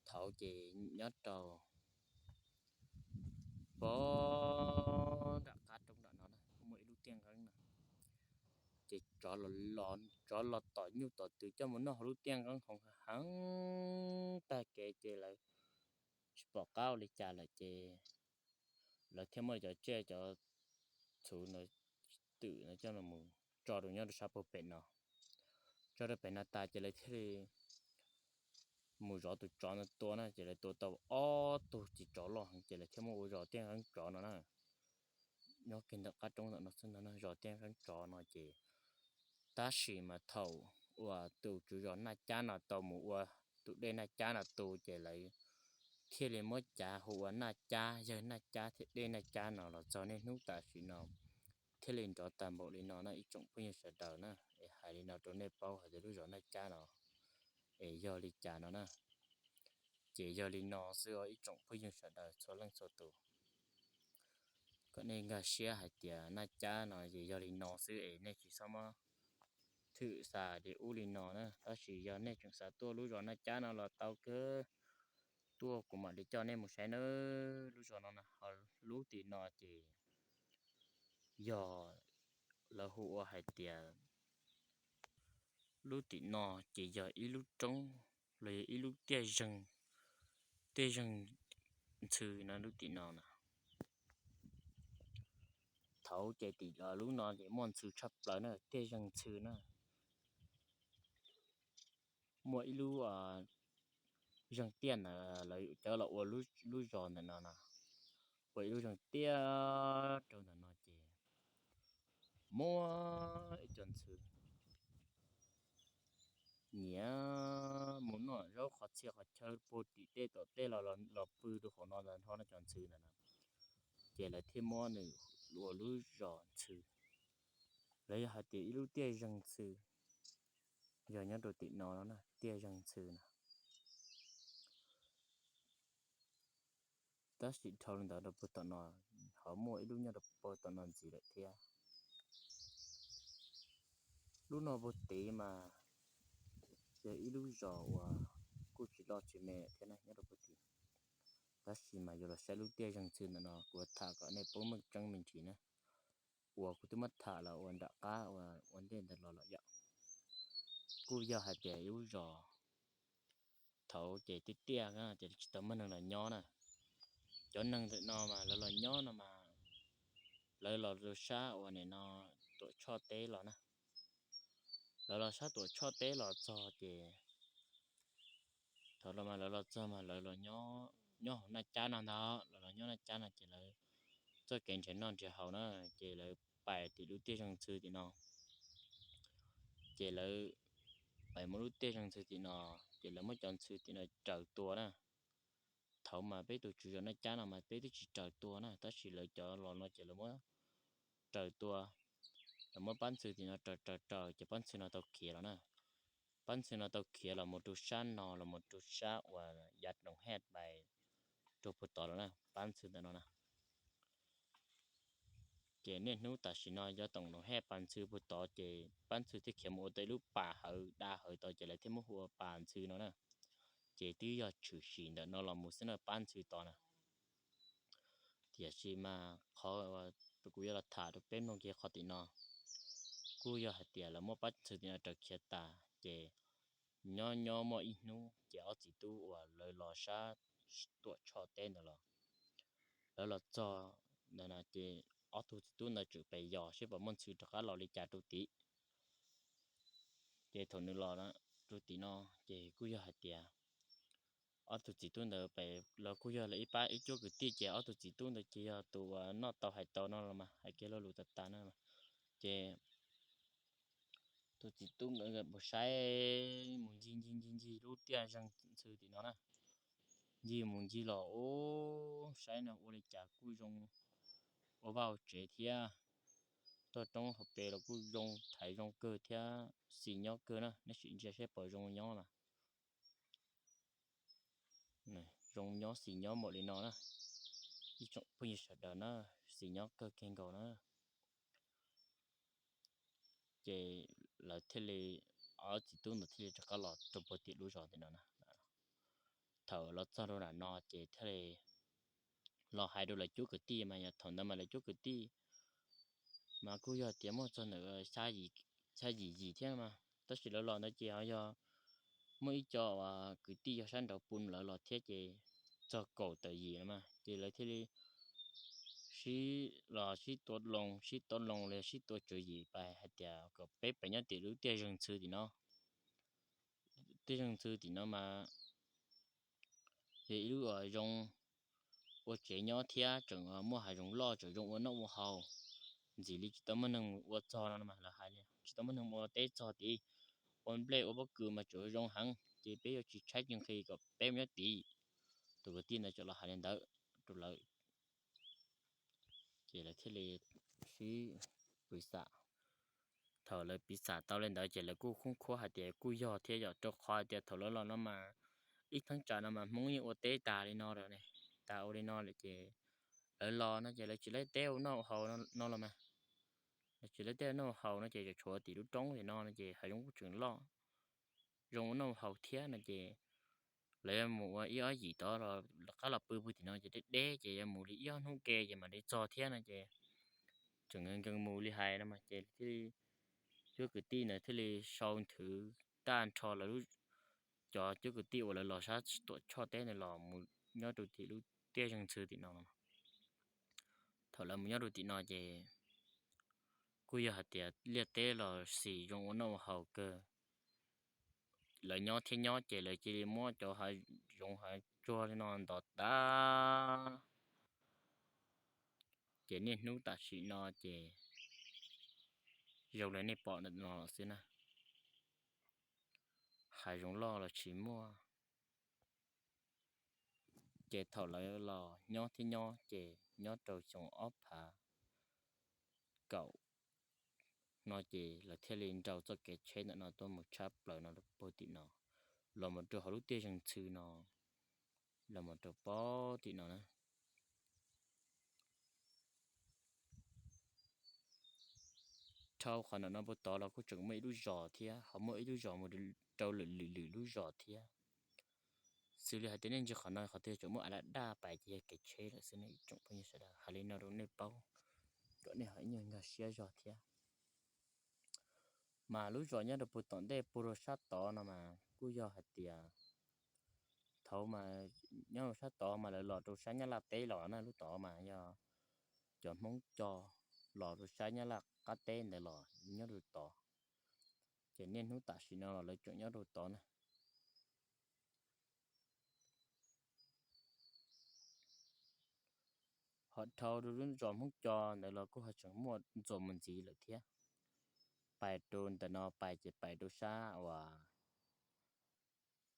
Thaud ces nyob rau pog nram qab roob nram no na muaj ib lub Tiaj Nqeeb no. Ces tsov los, tsov los tom nyuj tom twm coj mus noj hauv lub Tiaj Nqeeb hoov heev tag kev ces lawv tsis pom qab ua li cas lawm ces lawv thiaj muab cov tsiaj cov txhuv no, twm no coj los mus tso rau nyob rau sab pag pem no. Tso rau pem no tas ces lawv thiaj li mus zov tus tsov no tua na, ces lawv tua tau ob tug ces tsov loj heev ces lawv thiaj muab ua zos Tiaj Nqeeb Tsov no na. Nyob kiag ntawm qab roob ntawm no xwb no, zos Tiaj Nqeeb Tsov no ces tab sis mas thaum uas tus tswv zos Naj Cab no tau mus ua tus dej Naj Cab no tu ces lawv thiaj li muab cav hu ua Naj Cab, yawg Naj Cab thiab dej Naj Cab no los txog niaj hnub tam sim no thiaj li nrov tag npaum li no na ib tsoom phooj ywg sawv daws na. Es hais li no rau nej paub hais tias lub zos Naj Cab no es yog li cas no na. Ces yog li no xwb os ib tsoom phooj ywg sawv daws txhua leej txhua tus, kom nej nkag siab hais tias Naj Cab no ces yog li no xwb es nej tsis txhob muab thwm xa li ub li no na. Tab sis yog nej tseem xav tuaj lub zos Naj Cab no los tau kawg, tuaj kuv mam li coj nej mus saib nawb. Lub zos no na, ho lub tim no ces yog lawv hu ua hais tias lub tim no ces yog ib lub roob los yog ib lub tiaj zeeg, tiaj zeeg ntxhw no lub tim no na. Thaud ces tim lub no ces muaj ntxhw tshaj plaws na, tiaj zeeg ntxhw na. Muaj ib lub zeeg tiaj ntawd lawv coj los ua lub zos ntawm no na, ua ib lub zeeg tiaj rau ntawm no ces muaj ib co ntxhw nyiam mus noj zaub qhov txhia qhov chaw puag tim tej tom tej los pw rau qhov no ntawd nrho no cov ntxhw ntawd na. Ces lawv thiaj muab nws ua lub zos ntxhw, los yog hais tias ib lub tiaj zeeg ntxhw, yog nyob rau tim no no na, tiaj zeeg ntxhw na. Tab sis dhau li ntawd rau puag tom no, ho muaj ib lub nyob rau puag tom no ntxiv lawm thiab. Lub no puag tid mas yog ib lub zos uas kuj tsis loj tsis me thiab na nyob rau puag tid. Tab sis mas yuav los saib lub tiaj zeeg ntxhw ntawm no kuv tham kom nej paub meej tseeb me ntsis na. Uas kuv twb muab tham los ua nram qab uas ua ntej ntawd los los yom. Kuj yog hais tias ib lub zos thaud ces tiaj tiaj ces tsis tau muaj neeg los nyob na. Cov neeg ntawm no mas lawv los nyob no mas lawv los rau sab uas nim no Tuam Tshoj teb los na. Lawv los sab Tuam Tshoj teb los txog ces thaum los mas lawv los txog mas lawv los nyob, nyob hauv Naj Cab no ntag, lawv los nyob Naj Cab no ces lawv txoj kev nrhiav noj nrhiav haus na, ces lawv pais tim lub tiaj zeeg ntxhw tim no. Ces lawv pais muaj lub tiaj zeeg ntxhw tim no, ces lawv muab cov ntxhw tim no raws tua na. Thaud mas peb tus tswv zos Naj Cab no mas peb twb tsis raws tua na, tab sis lawv cov los no ces lawv muab raws tua, lawv muab pab ntxhw tim no raws raws raws ces pab ntxhw no tau khiav los na. Pab ntxhw no tau khiav los mus rau sab no, los mus rau sab uas yav Noom Hej pais rau puag tod los na, pab ntxhw ntawm no na. Ces niaj hnub tam sim no yav Noom Hej pais ntxhw puag tod ces pab ntxhw thiaj khiav mus ua tau ib lub pas hawv da hawv tod ces lawv thiaj muab hu ua pas ntxhw no na. Ces twb yog tshwm sim ntawm no los mus xwb na pab ntxhw tod na. Tiam sis mas qhov kuv yuav los tham rau peb mloog kiag qhov tim no, kuj yog hais tias lawv muab pab ntxhw tim no raws khiav tas ces nyob nyob muaj ib hnub ces ob txiv tub uas lawv los sab Tuam Tshoj teb ntawd los, lawv los txog ntawd na ces ob tug txiv tub ntawd tseem pes yos seb puas muaj ntxhw rov qab los li cas rau tim. Ces thaum nws los rau tim no ces kuj yog hais tias ob tug txiv tub ntawd pem los kuj yog lawv ib pab ib cuab kwv tij ces ob tug txiv tub ntawd ces yog tus uas noj tau hais tau no los mas hais kiag lo lus tas tas na. Ces tus txiv tub nkawd mus saib mus ncig ncig ncig ncig lub tiaj zeeg ntxhw tim no na. Ncig mus ncig los ub saib no ua li cas kuj zoo, ua vaj ua tsev thiab, toj roob hauv pes los kuj zoo thaiv zoo kawg thiab xis nyob kawg na, nej sim ntsia saib puas zoo nyob mas. Zoo nyob xis nyob npaum li no na, ib tsoom phooj ywg sawv daws na, xis nyob kawg kiag nkaus na. Ces lawv thiaj li, ob txiv tub ntawd thiaj li rov qab los rau puag tim lub zos tim no na. Thaum los txog rau nram no ces thiaj li los hais rau lawv cuab kwv tij mas yog thaum ntawd mas lawv cuab kwv tij mas kuj yog tias muaj txog ntawm xya yim yim thiab mas tab sis lawv los ntawd ces ho yog muaj ib co kwv tij yog sab nraud pum lawv los thiab ces txog kaum tawm yim no mas ces lawv thiaj li sib los sib tua loo sib tua loo li sib tua tswv yim pais hais tias kom peb pem nyob tim lub tiaj zeeg ntxhw tim no. Tiaj zeeg ntxhw tim no mas yog ib lub uas zoo ua tsev nyob thiab tseem muaj hav zoov loj tseem zoo ua noj ua haus, ntxim li tsis tau muaj neeg ua txog no mas lawv hais li tsis tau muaj neeg ua teb txog tid, ua nplej ua pob kws mas tseem zoo heev ces peb yuav tsis tshaib tsis nqhis kom peb mus nyob tid. Tus kwv tij ntawd tseem los hais li ntawd rau lawv ces lawv thiaj li sib piv xam. Thaum lawv piv xam tau li ntawd ces lawv kuj khoob khuab hais tias kuj yog thiab yom, rau qhov hais tias thaum lawv los no mas ib thaj tsam no mas Hmoob yeej ua teb tas li no lawm ne, tas ua li no lawm ces lawv los no ces lawv tsis laib teb ua noj ua haus no los mas, lawv tsis laib teb ua noj ua haus no ces tseem tshuav tim lub roob tim no no ces hav zoov kuj tseem loj, zoo ua noj ua haus thiab no ces lawv yuav mus ua ib ob yim tod los lawv qab los pw pw tim no ces deb deb ces yuav mus li ib ob hnub ke ces mam li txog thiab no ces tseem nkees nkees mus li hais no mas ces thiaj li cuab kwv tij ntawd thiaj li sau nthwv tag nrho lawv lub, cov cuab kwv tij uas lawv los sab Tuam Tshoj teb ntawd los mus nyob rau tim lub tiaj zeeg ntxhw tim no. Thaum lawv mus nyob rau tim no ces kuj yog hais tias liaj teb los xis zoo ua noj ua haus kawg. Lawv nyob thiab nyob ces lawv cia li muab cov hav zoov hav tsuag li no ntov tag. Ces niaj hnub tam sim no ces zoo li nej pom ntawm no xwb na, hav zoov loj los tsis muaj. Ces thaum lawv los nyob thiab nyob ces nyob rau xyoo ob phav kaum no ces lawv thiaj li nrau txoj kev tsheb ntawm no tuaj mus tshab plaws no puag tim no los mus rau hauv lub tiaj zeeg ntxhw no, los mus rau pem tim no na. Dhau qhov ntawm no puag tod los kuj tseem muaj ib lub zos thiab, ho muaj ib lub zos mus rau lwm lwm lub zos thiab. Xws li hais tias nej ntsia qhov no qhov twg tseem muaj av laj daj pais ces yog kev tsheb lawm xwb ne ib tsoom phooj ywg sawv daws. Hais li no rau nej paub kom nej ho ib nyuag nkag siab zog thiab. Mas lub zos nyob rau puag tom ntej puag rau sab tod no mas kuj yog hais tias thaum mas nyob rau sab tod mas lawv los rau sab Nyab Laj teb los na, lub tod mas yog cov Hmoob Co los rau sab Nyab Laj qab teb ntawd los nyob rau tod. Ces niaj hnub tam sim no los lawv tseem nyob rau tod na. Ho dhau rau lub zos Hmoob Co ntawd los kuj ho tseem muaj ntxuas mus ntxiv lawm thiab. Pais rau ntawm no pais ces pais rau sab uas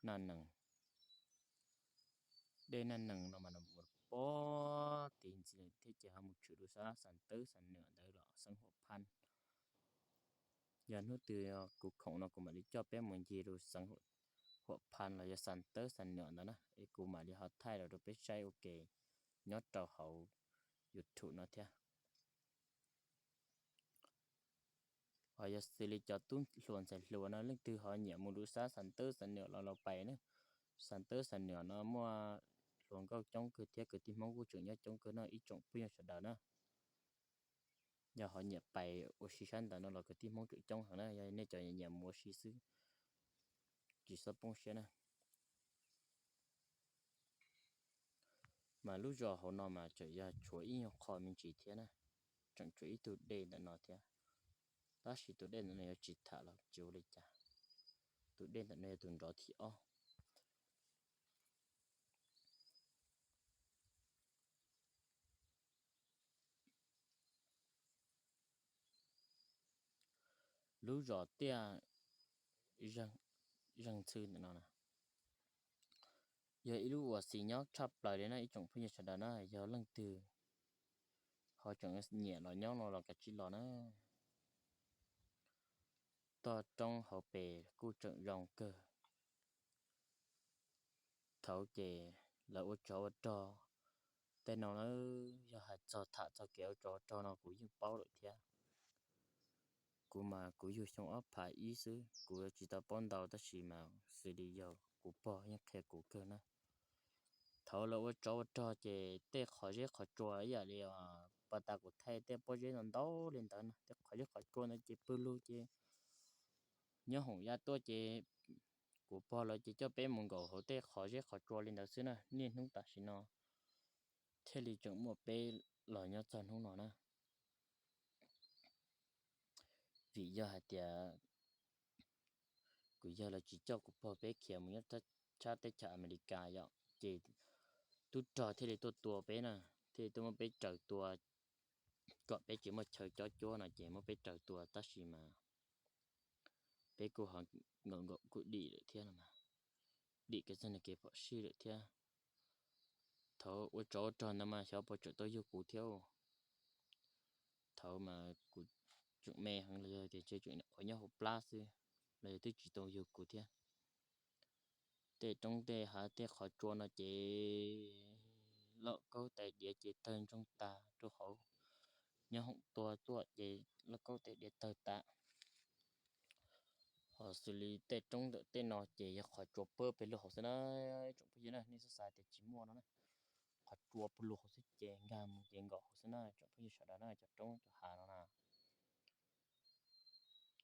Naj Nees, dej Naj Nees no mas mus pem tid ntxiv lawm thiab ces ho mus tshwm rau sab Xas Tawb Xas Nwam ntawd los xeev Huam Phaj. Yog hnub twg kuv khoom no kuv mam li coj peb mus ncig rau xeev Huam Phaj los yog Xas Tawb Xas Nwam ntawd na, es kuv mam li ho thaij los rau peb saib ua ke nyob rau hauv YouTube no thiab. Ho yog xws li cov tub hluas ntxhais hluas no leej twg ho nyiam mus rau sab Xas Tawb Xas Nwam los los pais na. Xas Tawb Xas Nwam no muaj hluas nkauj coob kawg thiab kwv tij Hmoob kuj tseem nyob coob kawg no ib tsoom phooj ywg sawv daws na. Yog ho nyiam pais ua si sab ntawd no los kwv tij Hmoob tseem coob heev na, yog nej cov nyiam mus ua si xwb tsis txhob poob siab na. Mas lub zos hauv no mas tseem yog tshuav ib nyuag qho me ntsis thiab na, tseem tshuav ib tug dej ntawm no thiab. Tab sis tus dej ntawm no yuav tsis tham los tsis ua li cas. Tus dej ntawm no yog tus nrov thib ob. Lub zos Tiaj Zeeg Ntxhw ntawm no na, yog ib lub uas xis nyob tshaj plaws li na ib tsoom phooj ywg sawv daws na, yog leej twg ho tseem nyiam los nyob no los kav tsij los na. Toj roob hauv pes kuj tseem zoo kawg. Thaum ces lawv ua tsov ua rog tej no na, yog hais txog tham txog kev ua tsov ua rog no kuv yeej paub lawm thiab. Kuv mas kuv yug xyoo ob phav ib xwb, kuv tsis tau paub ntau tab sis mas xws li yog kuv pog yeej qhia kuv kawg na. Thaum lawv ua tsov ua rog ces tej qhov zeb qhov tsua ib yam li pas tas kuv thaij tej pob zeb ntau ntau li ntawd na, tej qhov zeb qhov tsua ntawd ces pw lug ces nyob hoom ya tuaj ces kuv pog lawv ces coj peb mus nkaum hauv tej qhov zeb qhov tsua li ntawd xwb na. Niaj hnub tam sim no thiaj li tseem muaj peb los nyob txog hnub no na. Vim yog hais tias kuv yawg lawv tsis coj kuv pog peb khiav mus nyob tshab teb chaws Amelikas yom, ces tub rog thiaj li tuaj tua peb na, thiaj li tuaj muab peb raws tua, kom peb tsis muaj chaw cob cuab no ces muab peb raws tua tab sis mas peb kuj ho nkaum nkaum kuj dim lawm thiab no mas, dim kev txog nws kev phom sij lawm thiab. Thaum ua tsov ua rog ntawd mas xyov puas tseem tuaj yug kuv thiab. Thaum mas kuv tseem me heev los yog tias tseem nyuam qhuav nyob hauv plab xwb los yog twb tsis tau yug kuv thiab. Tej roob tej hav tej qhov tsua no ces lauj kaub tais diav ces tawg ntsoog tag rau hauv, nyob hoom tua tuaj ces lauj kaub tais diav tawg tas. Ho xws li tej roob ntawm tej no ces yog qhov tsua pab pes lug hauv xwb na, tsoom phooj ywg na, nej txhob xav tias tsis muaj no na. Qhov tsua pab lug hauv xwb ces nkag mus ces nkaum hauv xwb na tsoom phooj ywg sawv daws na, cov roob cov hav no na.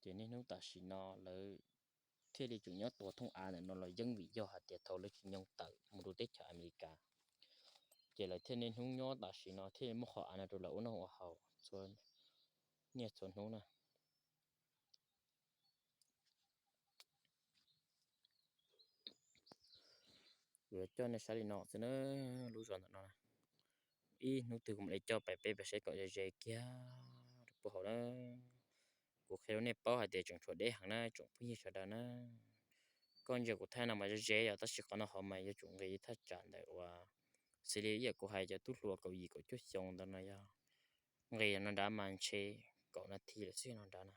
Ces niaj hnub tam sim no lawv thiaj li tseem nyob tua thooj av ntawm no los yeej vim yog hais tias thaum lawv tsis nyoo tawm mus rau teb chaws Amelikas, ces lawv thiaj niaj hnub nyob tam sim no thiaj li muaj qhov av no rau lawv ua noj ua haus txhua niaj txhua hnub na. Kuv yuav coj nej saib li no xwb na, lub zos ntawm no. Ib hnub twg kuv mam li coj pais peb pais saib kom ze ze kiag rau puag hauv na. Kuv qhia rau nej paub hais tias tseem tshuav deb heev na tsoom phooj ywg sawv daws na. Koj ntsia kuv thaij no mas ze ze yom, tab sis qhov no hauv mas yuav tsum nqis thaj tsam ntawm uas xws li ib yam kuv hais cov tub hluas kaum yim kaum cuaj xyoo ntawd no yog nqis no nrad mas ntshe kaum nas this lawm xwb no nrad na.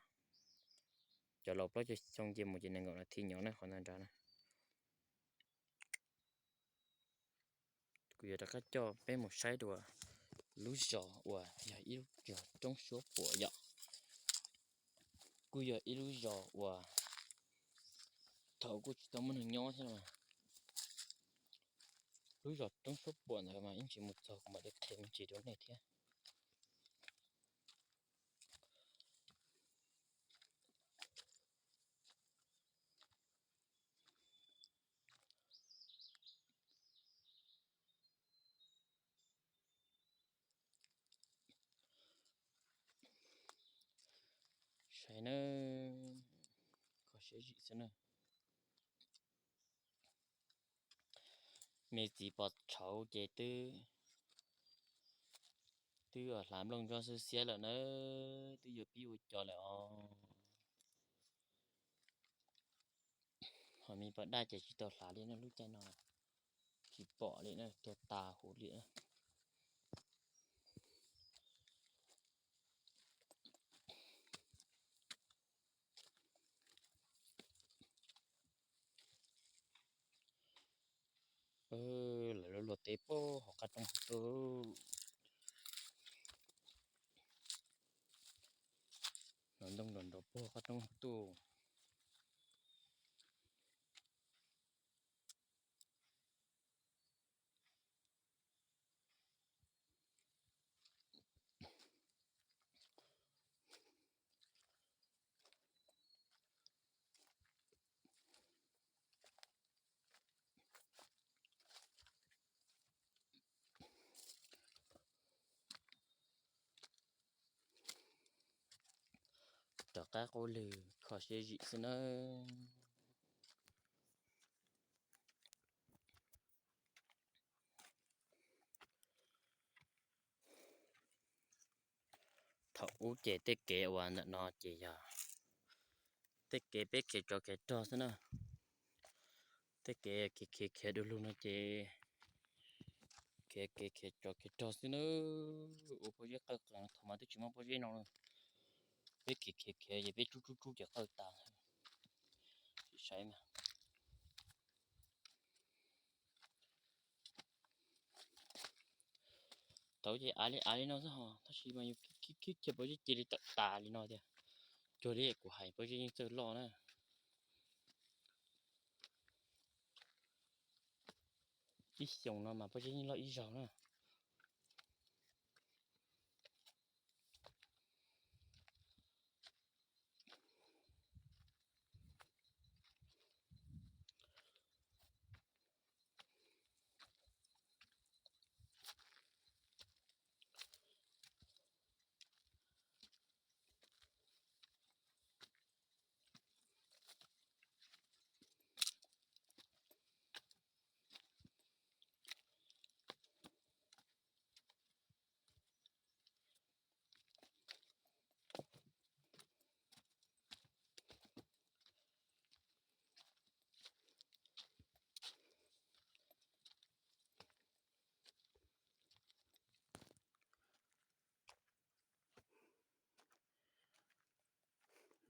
Cov laus plaub caug xyoo ces mus ces nees nkaum nas this nyob na qhov no nrad na. Kuv yuav rov qab coj peb mus saib dua lub zos uas yog ib lub zos roob suab puam yom. Kuj yog ib lub zos uas thaum kuj tsis tau muaj neeg nyob thiab no. Lub zos roob suab puam ntawd mas ib ntsis mus txog kuv mam li qhia me ntsis rau nej thiab. Saib na, kho siab zim xwb na. Me txiv pos tshauv ces twb, twb hlav nplooj ntsuab xwb xiab lawm na, twb yuav pib ua cos lawm os. Ho me pos daj ces tsis tau hlav li na, lub caij no tsis pom li na, tuag tas huv li na. Lawv luag teb puag hauv qab roob hauv tuaj. Hnov ntoo nrov nrov puag qab roob hauv tuaj. Rov qab qub lwg kho siab zim xwb nawb. Thaum ub ces tej kev uas ntawm no ces yog tej kev peb khiav tsov khiav rog xwb na. Tej kev khiav khiav khiav du lug no ces khiav kev khiav tsov khiav rog xwb na. Ua pob zeb qawj qees, thaum mas twb tsis muaj pob zeb no. Peb khiav khiav khiav ces peb tsub tsub tsub ces qawj tas. Saib mas tau ces av li av li no xwb ho, tab sis mas yus khib khib khib pob zeb cia li tawm tas li no tiag. Cuag li kuv hais pob zeb yeej txawj loj na. Ib xyoos no mas pob zeb yeej loj ib zaug na.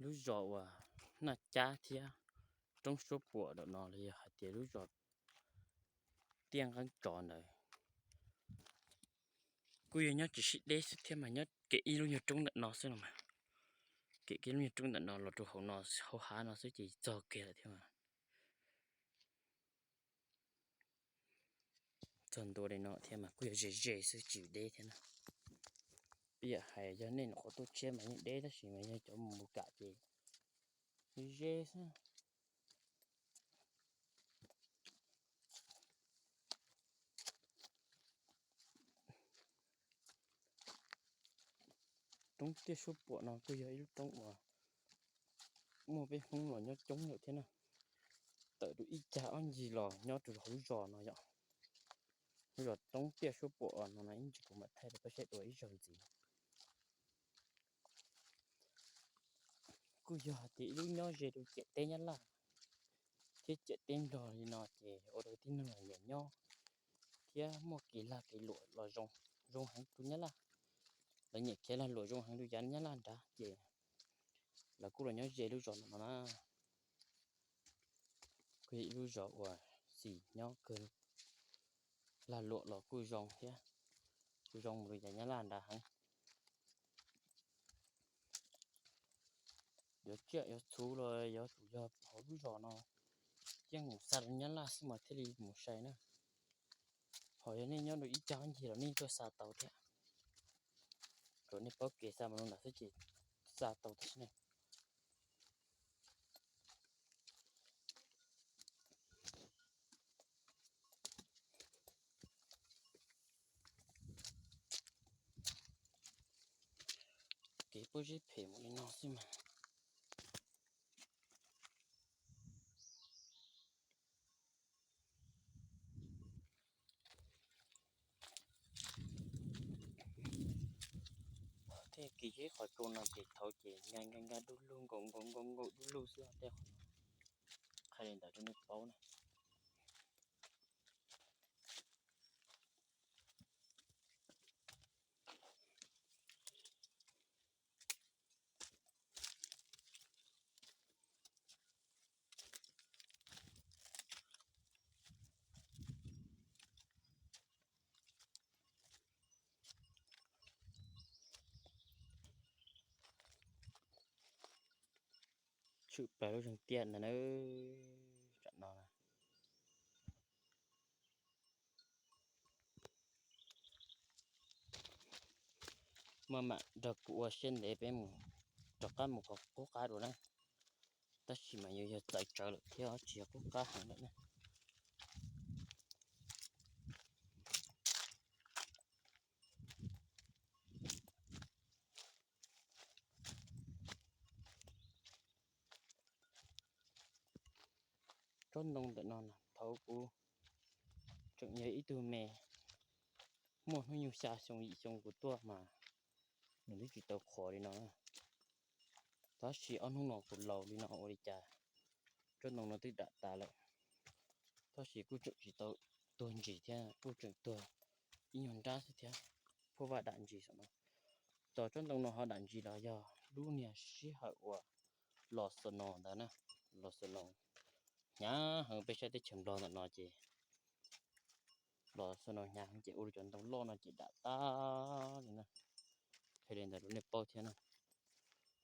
Lub zos uas Naj Cab thiab roob Suab Puam ntawm no los yog hais tias lub zos Tiaj Nqeeb Tsov ntawd kuj yog nyob tsis sib deb xwb thiab mas nyob kev ib lub nyuag roob ntawm no xwb los mas. Kev ib lub nyuag roob ntawm no los rau hauv no, hauv hav no xwb ces txog kiag lawm thiab mas. Txog ntua li no thiab mas kuj yog ze ze xwb tsis deb thiab na. Peb yam hais yog nej nyuam qhuav tuaj tshiab mas yeej deb tab sis mas yog cov mus kam ces ze xwb. Roob Tiaj Suab Puam no kuj yog ib lub roob uas muaj peb Hmoob los nyob coob lawm thiab na. Tawm rau ib cag ob ncig los nyob rau hauv zos no yom. Lub zos Roob Tiaj Suab Puam no no ib ntsis kuv mam thaij rau peb saib dua ib zaug ntxiv. Kuj yog hais tias ib lub nyob ze rau ciam teb Nyab Laj thiab ciam teb Nplog li no ces ua rau tib neeg los nyiam nyob thiab muaj kev lag kev luam los zoo, zoo heev rau Nyab Laj. Lawv nyiam khiav lag luam zoo heev rau yav Nyab Laj nrad ces lawv kuj los nyob ze lub zos no no na. Kuj yog ib lub zos uas xis nyob kawg, lag luam los kuj zoo thiab, kuj zoo mus rau yav Nyab Laj nrad heev. Yuav tsiaj yuav txhu los yuav tsum yog hauv lub zos no yeej mus xa rau Nyab Laj xwb mas thiaj li mus sai na. Ho yog nej nyob rau ib cag ncig los nej tuaj xa tau thiab. Kom nej paub kev xa mus rau ntawd xwb ces xa tau tam sim ne. Kev pob zeb phem mus li no xwb mas. Tej kev zeb qhov tsua no ces thaud ces nkag nkag nkag dub lug nkaum nkaum nkaum nkaum dub lug xwb tej qhov no. Qhia li ntawd rau nej paub na. Tshwm plaws lub zeeg tiaj ntag na. Tam no maj mam nrog kuv ua siab ntev peb mus rov qab mus qhov qub qab dua na. Tab sis mas yuav yog txawv tsawv lawm thiab tsis yog qub qab heev lawm na. Tsob ntoo ntawm no thaum kuv tseem yog ib tug me, muaj hnub nyoog xya xyoo yim xyoo kuv tuaj mas nws twb tsis tau qhuav li no na. Tab sis ob hnub no kuv laus li no ua li cas tsob ntoo no twb dam tas lawm. Tab sis kuj tseem tsis tau tuag ntsis thiab, kuj tseem tuag ib nyuag nrab xwb thiab, phuaj vaj dam ntsis xwb no. Tos tsob ntoo no ho dam ntsis los yog lub niag sij hawm uas los snow ntawd na, los snow hnyav heev peb sab teb chaws Nplog ntawm no ces los snow hnyav heev ces ua rau cov ntoo loj no ces dam tag li na. Qhia li ntawd rau nej paub thiab na.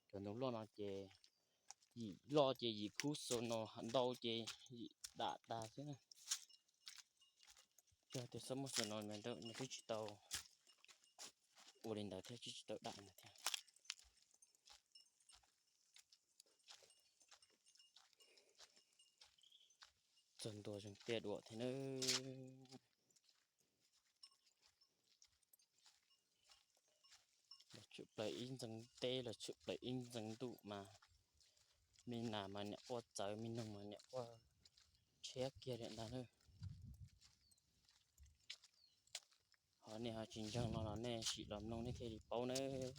Cov ntoo loj no ces yim loj ces yim khub snow ntau ces yim dam tag xwb na. Yog tias xob muaj snow no twb tsis tau ua li ntawd thiab, twb tsis tau dam ntawd thiab. Txog ntua zeeg tiaj dua thiab nawb. Los tshwm plaws ib ntxeev teb los tshwm plaws ib ntxeev ntuj mas, me nas mas niam quaj txawv, me noog mas niam quaj tshiab kiag li ntag nawb. Ho nej ho tsis ntseeg no los nej sim los mloog nej thiaj li paub nawb.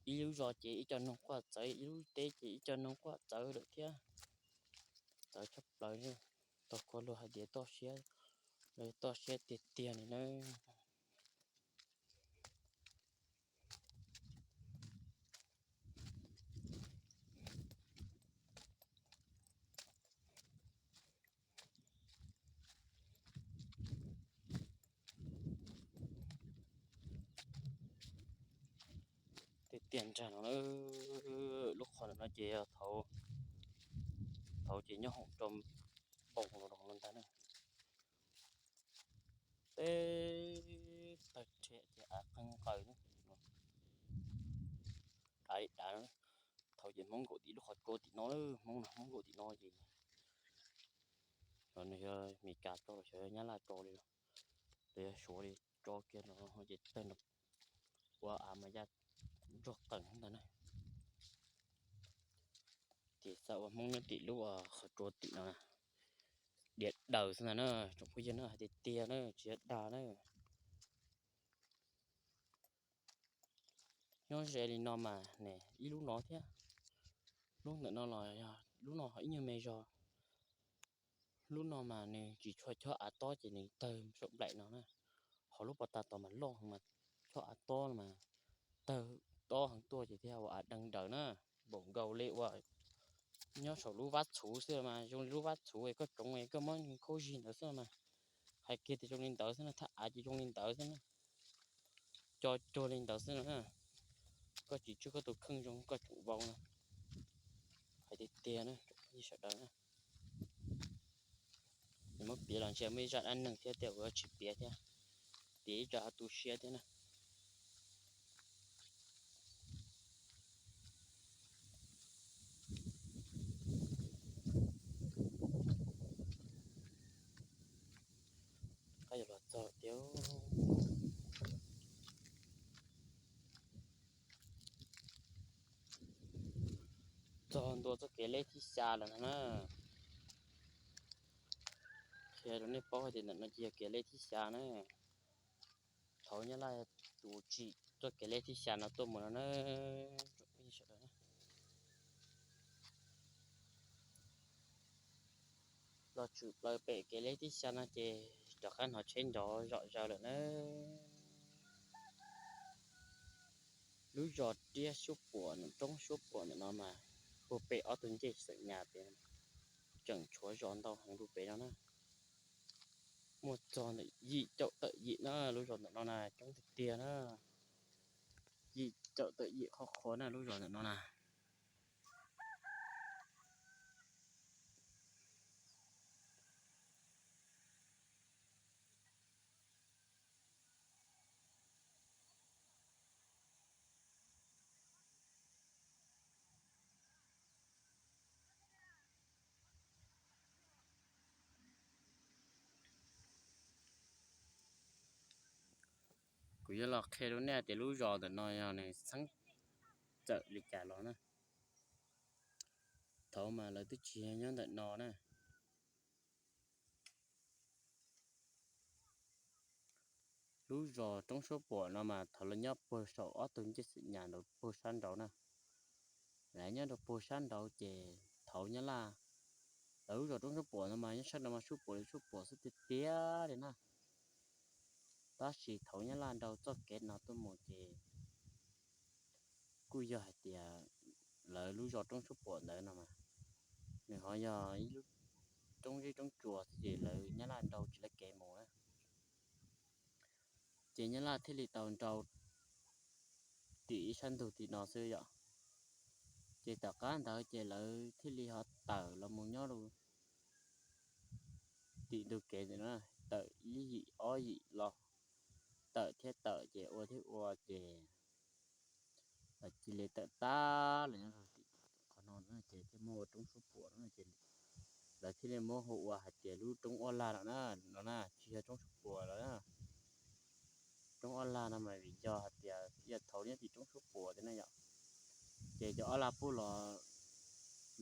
Ib lub zos ces ib co noog quaj txawv, ib lub teb ces ib co noog quaj txawv lawm thiab. Txawv tshaj plaws, tau kua luag hais tias toj siab, toj siab tiag tiag li nawb. tiag nrag no na. Lub qhov ntawm no ces yog thaud, thaud ces nyob hoom rau npoo los rau no ntag na. Teb tawg rhe ces av qeeg nqaws na. Av li dav no. Thaud ces Hmoob nkaum tim lub qhov tsua tim no, Hmoob no Hmoob nkaum tim no ces, no yog Mes Kas tso los xyov yog Nyab Laj tso li los, los yog Suav li tso kiag no ces tawg no ua av mas yaj ntsuag qees ntag na. Ces xav ua Hmoob nyob tim lub qhov tsua tim no, diav daws xwb ntag na, tsoom phooj ywg na, hais tiag tiag na, tsis yog dag na. Nyob ze li no mas ne ib lub no thiab, lub ntawm no los yog lub no ho ib nyuag me zog. Lub no mas nws tsis tshua chob av tob ces nws tawg saum nplaim no na, ho lub pas tas tod mas loj mas chob av tob no mas tawg tob heev tuaj ces thiaj ua av deeg daws na. Npaum nkaus li uas nyob saum lub vab txhuv xwb mas zoo li lub vab txhuv es koj tsoov es koj muab khaub zig ntawd xwb mas, hais kiag tias zoo li ntawd xwb na, thaj av ces zoo li ntawd xwb na, co cuag li ntawd xwb na. Koj tsis tswj koj tus kheej zoo koj tsoom vau na, hais tiag tiag na tsoom phooj ywg sawv daws na. Nws muab piav los ntshe muaj ib zaj dab neeg thiab tiag, kuv yuav tsis piav thiab, piav ib zaj ho tu siab thiab na. Qab yuav los txog tiag, txog ntua txoj kev leb thib xya lawm no na. Qhia rau nej paub hais tias ntawm no ces yog kev leb thib xya na. Thaud Nyab Laj tus tsim txoj kev leb thib xya no tuaj mus no na. Los tshwm plaws pem kev leb thib xya no ces rov qab hnov tsheb nrov zom zaws lawm na. Lub zos Riab Suab Puam, Roob Suab Puam ntawm no mas puag pem ob tug ncej xeem Nyab pem, tseem tshuav zos ntau heev rau pem no na. Muaj txog ntawm yim caum tawm yim na, lub zos ntawm no na coob tiag tiag na. Yim caum tawm yim qhov qhuav na lub zos ntawm no na. Kuv yuav los qhia rau nej tias lub zos ntawm no yog nws txheeb txawm li cas los na. Thaud mas lawv twb tsis nyob ntawm no na. Lub zos Roob Suab Puam no mas thaud lawv nyob puag saum ob tug ncej xeem Nyab nraud puag sab nraud na. Lawv nyob rau puag sab nraud ces thaud Nyab Laj, lawv lub zos Roob Suab Puam no mas nyob sab nraud mas Suab Puam li Suab Puam xwb tiag tiag li na. Tab sis thaum Nyab Laj nrau txoj kev no tuaj mus ces kuj yog hais tias lawv lub zos Roob Suab Puam ntawd no mas nws ho yog ib lub roob zeb roob tsuas xwb ces lawv Nyab Laj nrau tsis lawv kev mus na. Ces Nyab Laj thiaj li tau nrau tim ib sab ntug tim no xwb yom. Ces tom qab ntawd ces lawv thiaj li ho tawm los mus nyob rau tim ntug kev ntawm no, tawm ib yim ob yim los, tawm thiab tawm ces ua thiab ua ces lawv cia li tawm tab los nyob rau tim qhov no ces thiaj muab ua Roob Suab Puam no ces lawv thiaj li muab hu ua hais tias lub Roob Ob Lag no na, no na tsis yog Roob Suab Puam lawm na. Roob Ob Lag no mas vim yog hais tias yog thaum nyob tim Roob Suab Puam tiag na yom. Ces cov Ob Lag puag los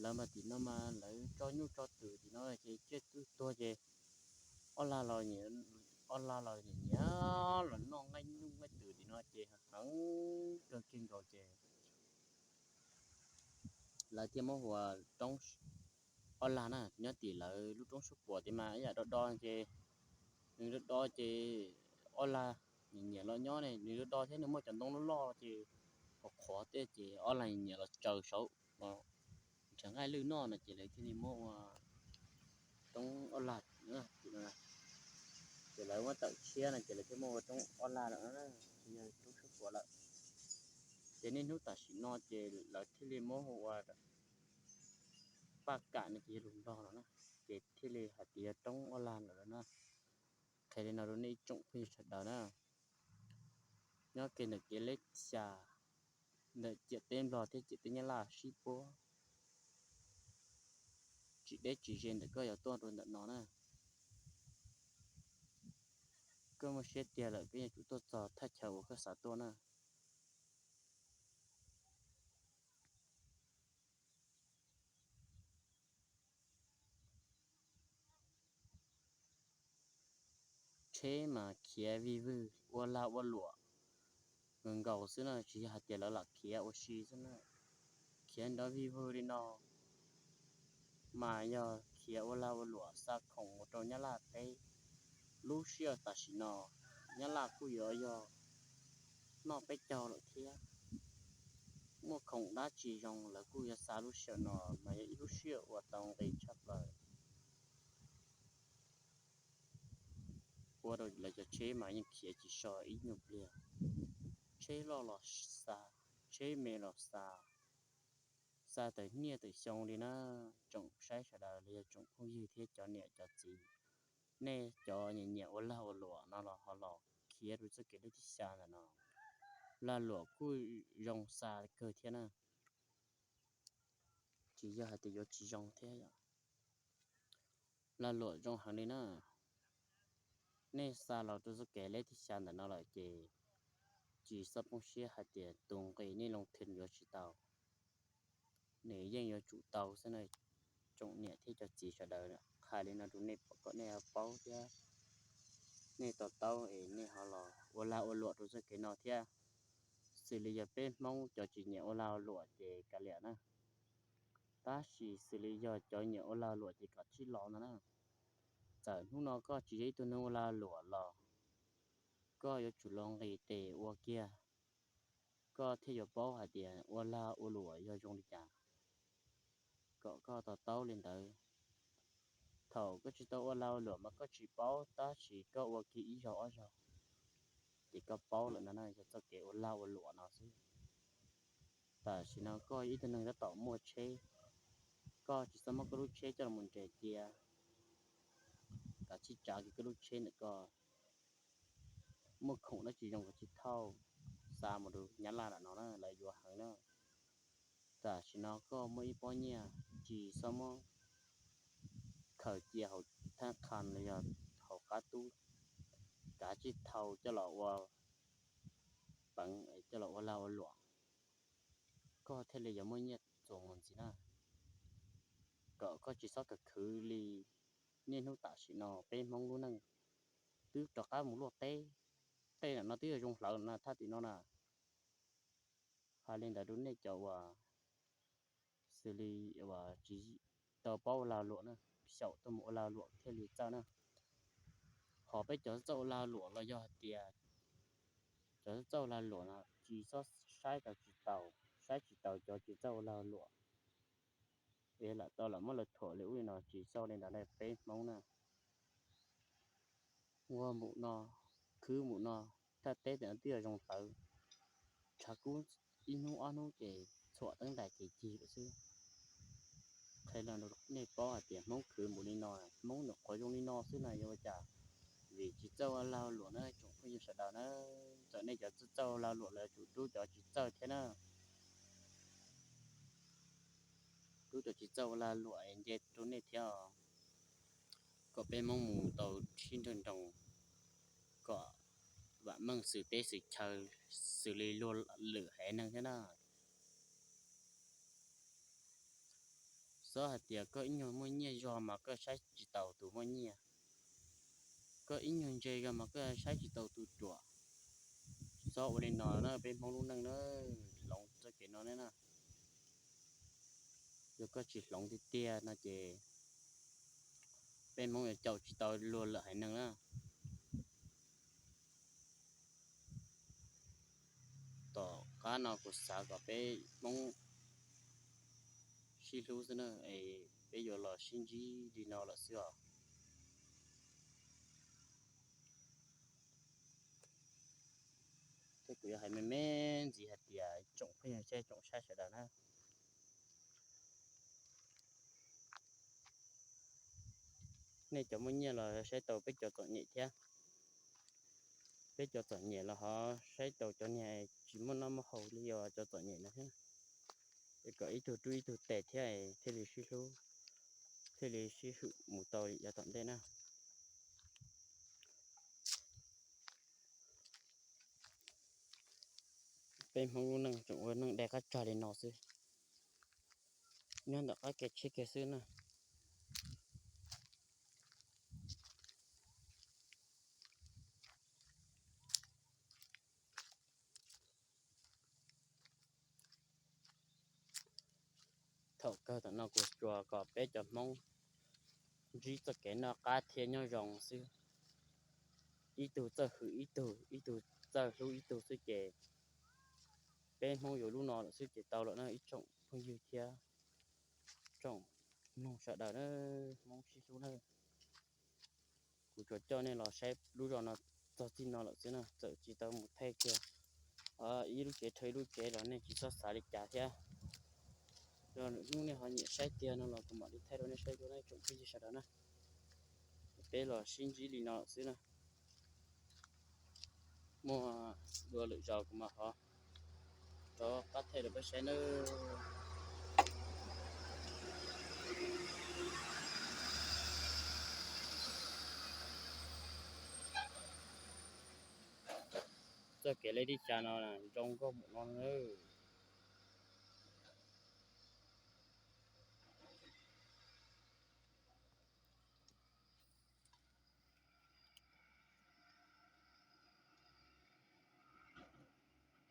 lawv mas tim no mas lawv tso nyuj tso twm tim no ces tsiaj txhu tuag ces Ob Lag los, Ob Lag los nyiam nyiam los noj nqaij nyuj nqaij twm tim no ces heev kawg kiag nkaus ces lawv thiaj muab hu ua Roob Ob Lag na. Nyob tim lawv lub Roob Suab Puam tiag mas ib yam do do ces nws do do ces Ob Lag nyiam nyiam los nyob ne, nws do do thiab nws muaj cov ntoo loj loj ces qhuav qhuav tej ces Ob Lag nyiam nyiam los tsaws saud nrhiav nqaij lwj noj no ces lawv thiaj li muab ua Roob Ob Lag. Ces lawv muab tawm tshiab no ces lawv thiaj muab ua Roob Ob Lag lawm, tsis yog Roob Suab Puam lawm. Ces niaj hnub tam sim no ces lawv thiaj li muab hu ua Paj Kam no ces yog lus Nplog no na, ces thiaj li hais tias yog roob Ua Lag lawm na. Qhia li no rau nej ib tsoom phooj ywg sawv daws na, nyob kiag ntawm kev leb xya ntawm ciam teb Nplog thiab ciam teb Nyab Laj sib puab tsis deb tsis ze ntawm koj yuav tuaj rau ntawm no na. Koj muaj siab tiag lawm koj yuav tsum tuaj txog thaj chaw uas koj xav tuaj na. Tsheb mas khiav vij vwg ua lag ua luam nkaus nkaus xwb na, tsis yog hais tias lawv lam khiav ua si xwb na. Khiav nrov vij vwg li no mas yog khiav ua lag ua luam xa khoom mus rau Nyab Laj teb. Lub sij hawm tam sim no Nyab Laj kuj yuav yog noj peb caug lawm thiab, muaj khoom dab tsi zoo lawv kuj yuav xa lub sij hawm no, mas yog ib lub sij hawm uas tau nqis tshaj plaws, ua rau lawv cov tsheb mas yeej khiav tsis so ib nyuag pliag. Tsheb loj los xa, tsheb me los xa, xa tawm niaj tawm xyoo li na. Tsoom saib sawv daws los yog tsoom phooj ywg thiab cov niam cov txiv, nej cov nyiam nyiam ua lag ua luam no los ho los khiav rau txoj kev lej thib xya ntawm no. Lag luam kuj zoo xa kawg thiab na, tsis yog hais tias yuav tsis zoo thiab yom. Lag luam zoo heev li na. Nej xa los rau txoj kev lej thib xya ntawm no lawm ces tsis txhob poob siab hais tias tus nqi nej loo thwm yuav tsis tau, nws yeej yuav tsum tau xwb na. Tsoom niam thiab cov txiv sawv daws, hais li no rau nej pom kom nej ho paub thiab nej to taub es nej ho los ua lag ua luam rau txoj kev no thiab. Xws li yog peb Hmoob cov tsis nyiam ua lag ua luam ces kav liam na, tab sis xws li yog cov nyiam ua lag ua luam ces kom tsij los no na. Txawm hnub no koj tsis yog ib tug neeg ua lag ua luam los koj yuav tsum los nqis tes ua kiag, koj thiaj yuav paub hais tias ua lag ua luam yog zoo li cas, kom koj to taub li ntawd. Thaum koj tsis tau ua lag ua luam mas koj tsis paub, tab sis koj ua kiag ib zaug ob zaug ces koj paub lawm no na, yog txoj kev ua lag ua luam no xwb. Tam sim no koj ib tug neeg tab tom muaj tsheb, koj tsis txhob muab koj lub tsheb coj los nres cia, kav tsij tsav kiag koj lub tsheb ntawm koj, muaj khoom dab tsi zoo kav tsij thauj xa mus rau Nyab Laj lam no na, lawv yuav heev na. Tam sim no koj muaj ib pob nyiaj, tsis txhob muab khaws cia hauv thab qha los yog hauv qab tub, kav tsij thau coj los ua peev, coj los ua lag ua luam, koj thiaj li yuav muaj nyiaj txuas mus ntxiv na. Kom koj tsis txhob khwv khwv li niaj hnub tam sim no peb Hmoob lub neej twb rov qab mus luaj teb, tej no twb yog zoo hlawv na thaj tim no na. Hais li ntawd rau nej cov uas xws li uas tsis tau paub ua lag luam na, xyaum tuaj mus ua lag luam thiaj li txawj na. Ho peb cov txawj ua lag luam los yog hais tias cov txawj ua lag luam no tsis txhob saib tau tsis taus, saib tsis taus cov tsis txawj ua lag luam, es lam tau lam muab lawv thuam li ub li no, tsis txhob li ntawd na peb Hmoob na. Ua mus no, khwv mus no, thaj teb tam no twb yog zoo hlawv, tshav kub ib hnub ob hnub ces txhuam teeb ntais ces cig lawm xwb. Qhia los nej paub hais tias Hmoob khwv mus li no, Hmoob nyuam qhuav zoo li no xwb na, yuav ua cas? Vim tsis txawj ua lag luam na tsoom phooj ywg sawv daws na. Txawm nej cov txawj ua lag luam los yuav tsum rub cov tsis txawj thiab na. Rub cov tsis txawj ua lag luam es nce rau nej thiab os. Kom peb Hmoob mus tau sib nrawg nroos, kom vam meej xwm teb xwm chaw, xws li luag lwm haiv neeg thiab na. Txhob hais tias koj ib nyuag muaj nyiaj zog mas koj saib tsis taus tus muaj nyiaj, koj ib nyuag ntse zog mas koj saib tsis taus tus ruam. Txhob ua li no na peb Hmoob lub neej na, hloov txoj kev no ne na. Yog koj tsis hloov tiag tiag no ces peb Hmoob yuav caum tsis tau luag lwm haiv neeg na. Tom qab no kuv xav kom peb Hmoob sib hlub xwb na, es peb yuav los sib ntsib li no lawm xwb os. Kuv yuav hais me me ntxiv hais tias tsoom phooj ywg thiab tsoom saib sawv daws na, nej cov muaj nyiaj los saib tau peb cov txom nyem thiab. Peb cov txom nyem los ho saib tau cov niag tsis muaj noj muaj haus li uas cov txom nyem no thiab. Es kom ib tug rub ib tug tes thiab thiaj li sib hlub, thiaj li sib hwm mus tau yav tom ntej na. Peb Hmoob lub neej tseem ua neej dai qab tsag li no xwb, nyob ntawm qab kev tshiab kiag xwb na. Thaum kawg tam no kuv tsuas kom peb cov Hmoob ntsib txoj kev noj qab thiab nyob zoo xwb. Ib tug txawj hwm ib tug, ib tug txawj hlub ib tug xwb ces peb Hmoob yuav lub no lawm xwb ces tau lawm na ib tsoom phooj ywg thiab tsoom mloog sawv daws na, Hmoob sib hlub na. Kuv tsuas coj nej los saib lub zos no txog txij no lawm xwb na, txawm tsis tau mus thaij kiag ib lub tsev dhau ib lub tsev los nej tsis txhob xav li cas thiab. Yog hnub nej ho nyiam saib tiag no los kuv mam li thaij rau nej saib dua na tsoom phooj ywg sawv daws na. Peb los sib ntsib li no lawm xwb na. Muaj dua lwm zaus kuv mam ho rov qab thaij rau peb saib nawb. Txoj kev lej tib xya no zoo nkauj mus no nawb.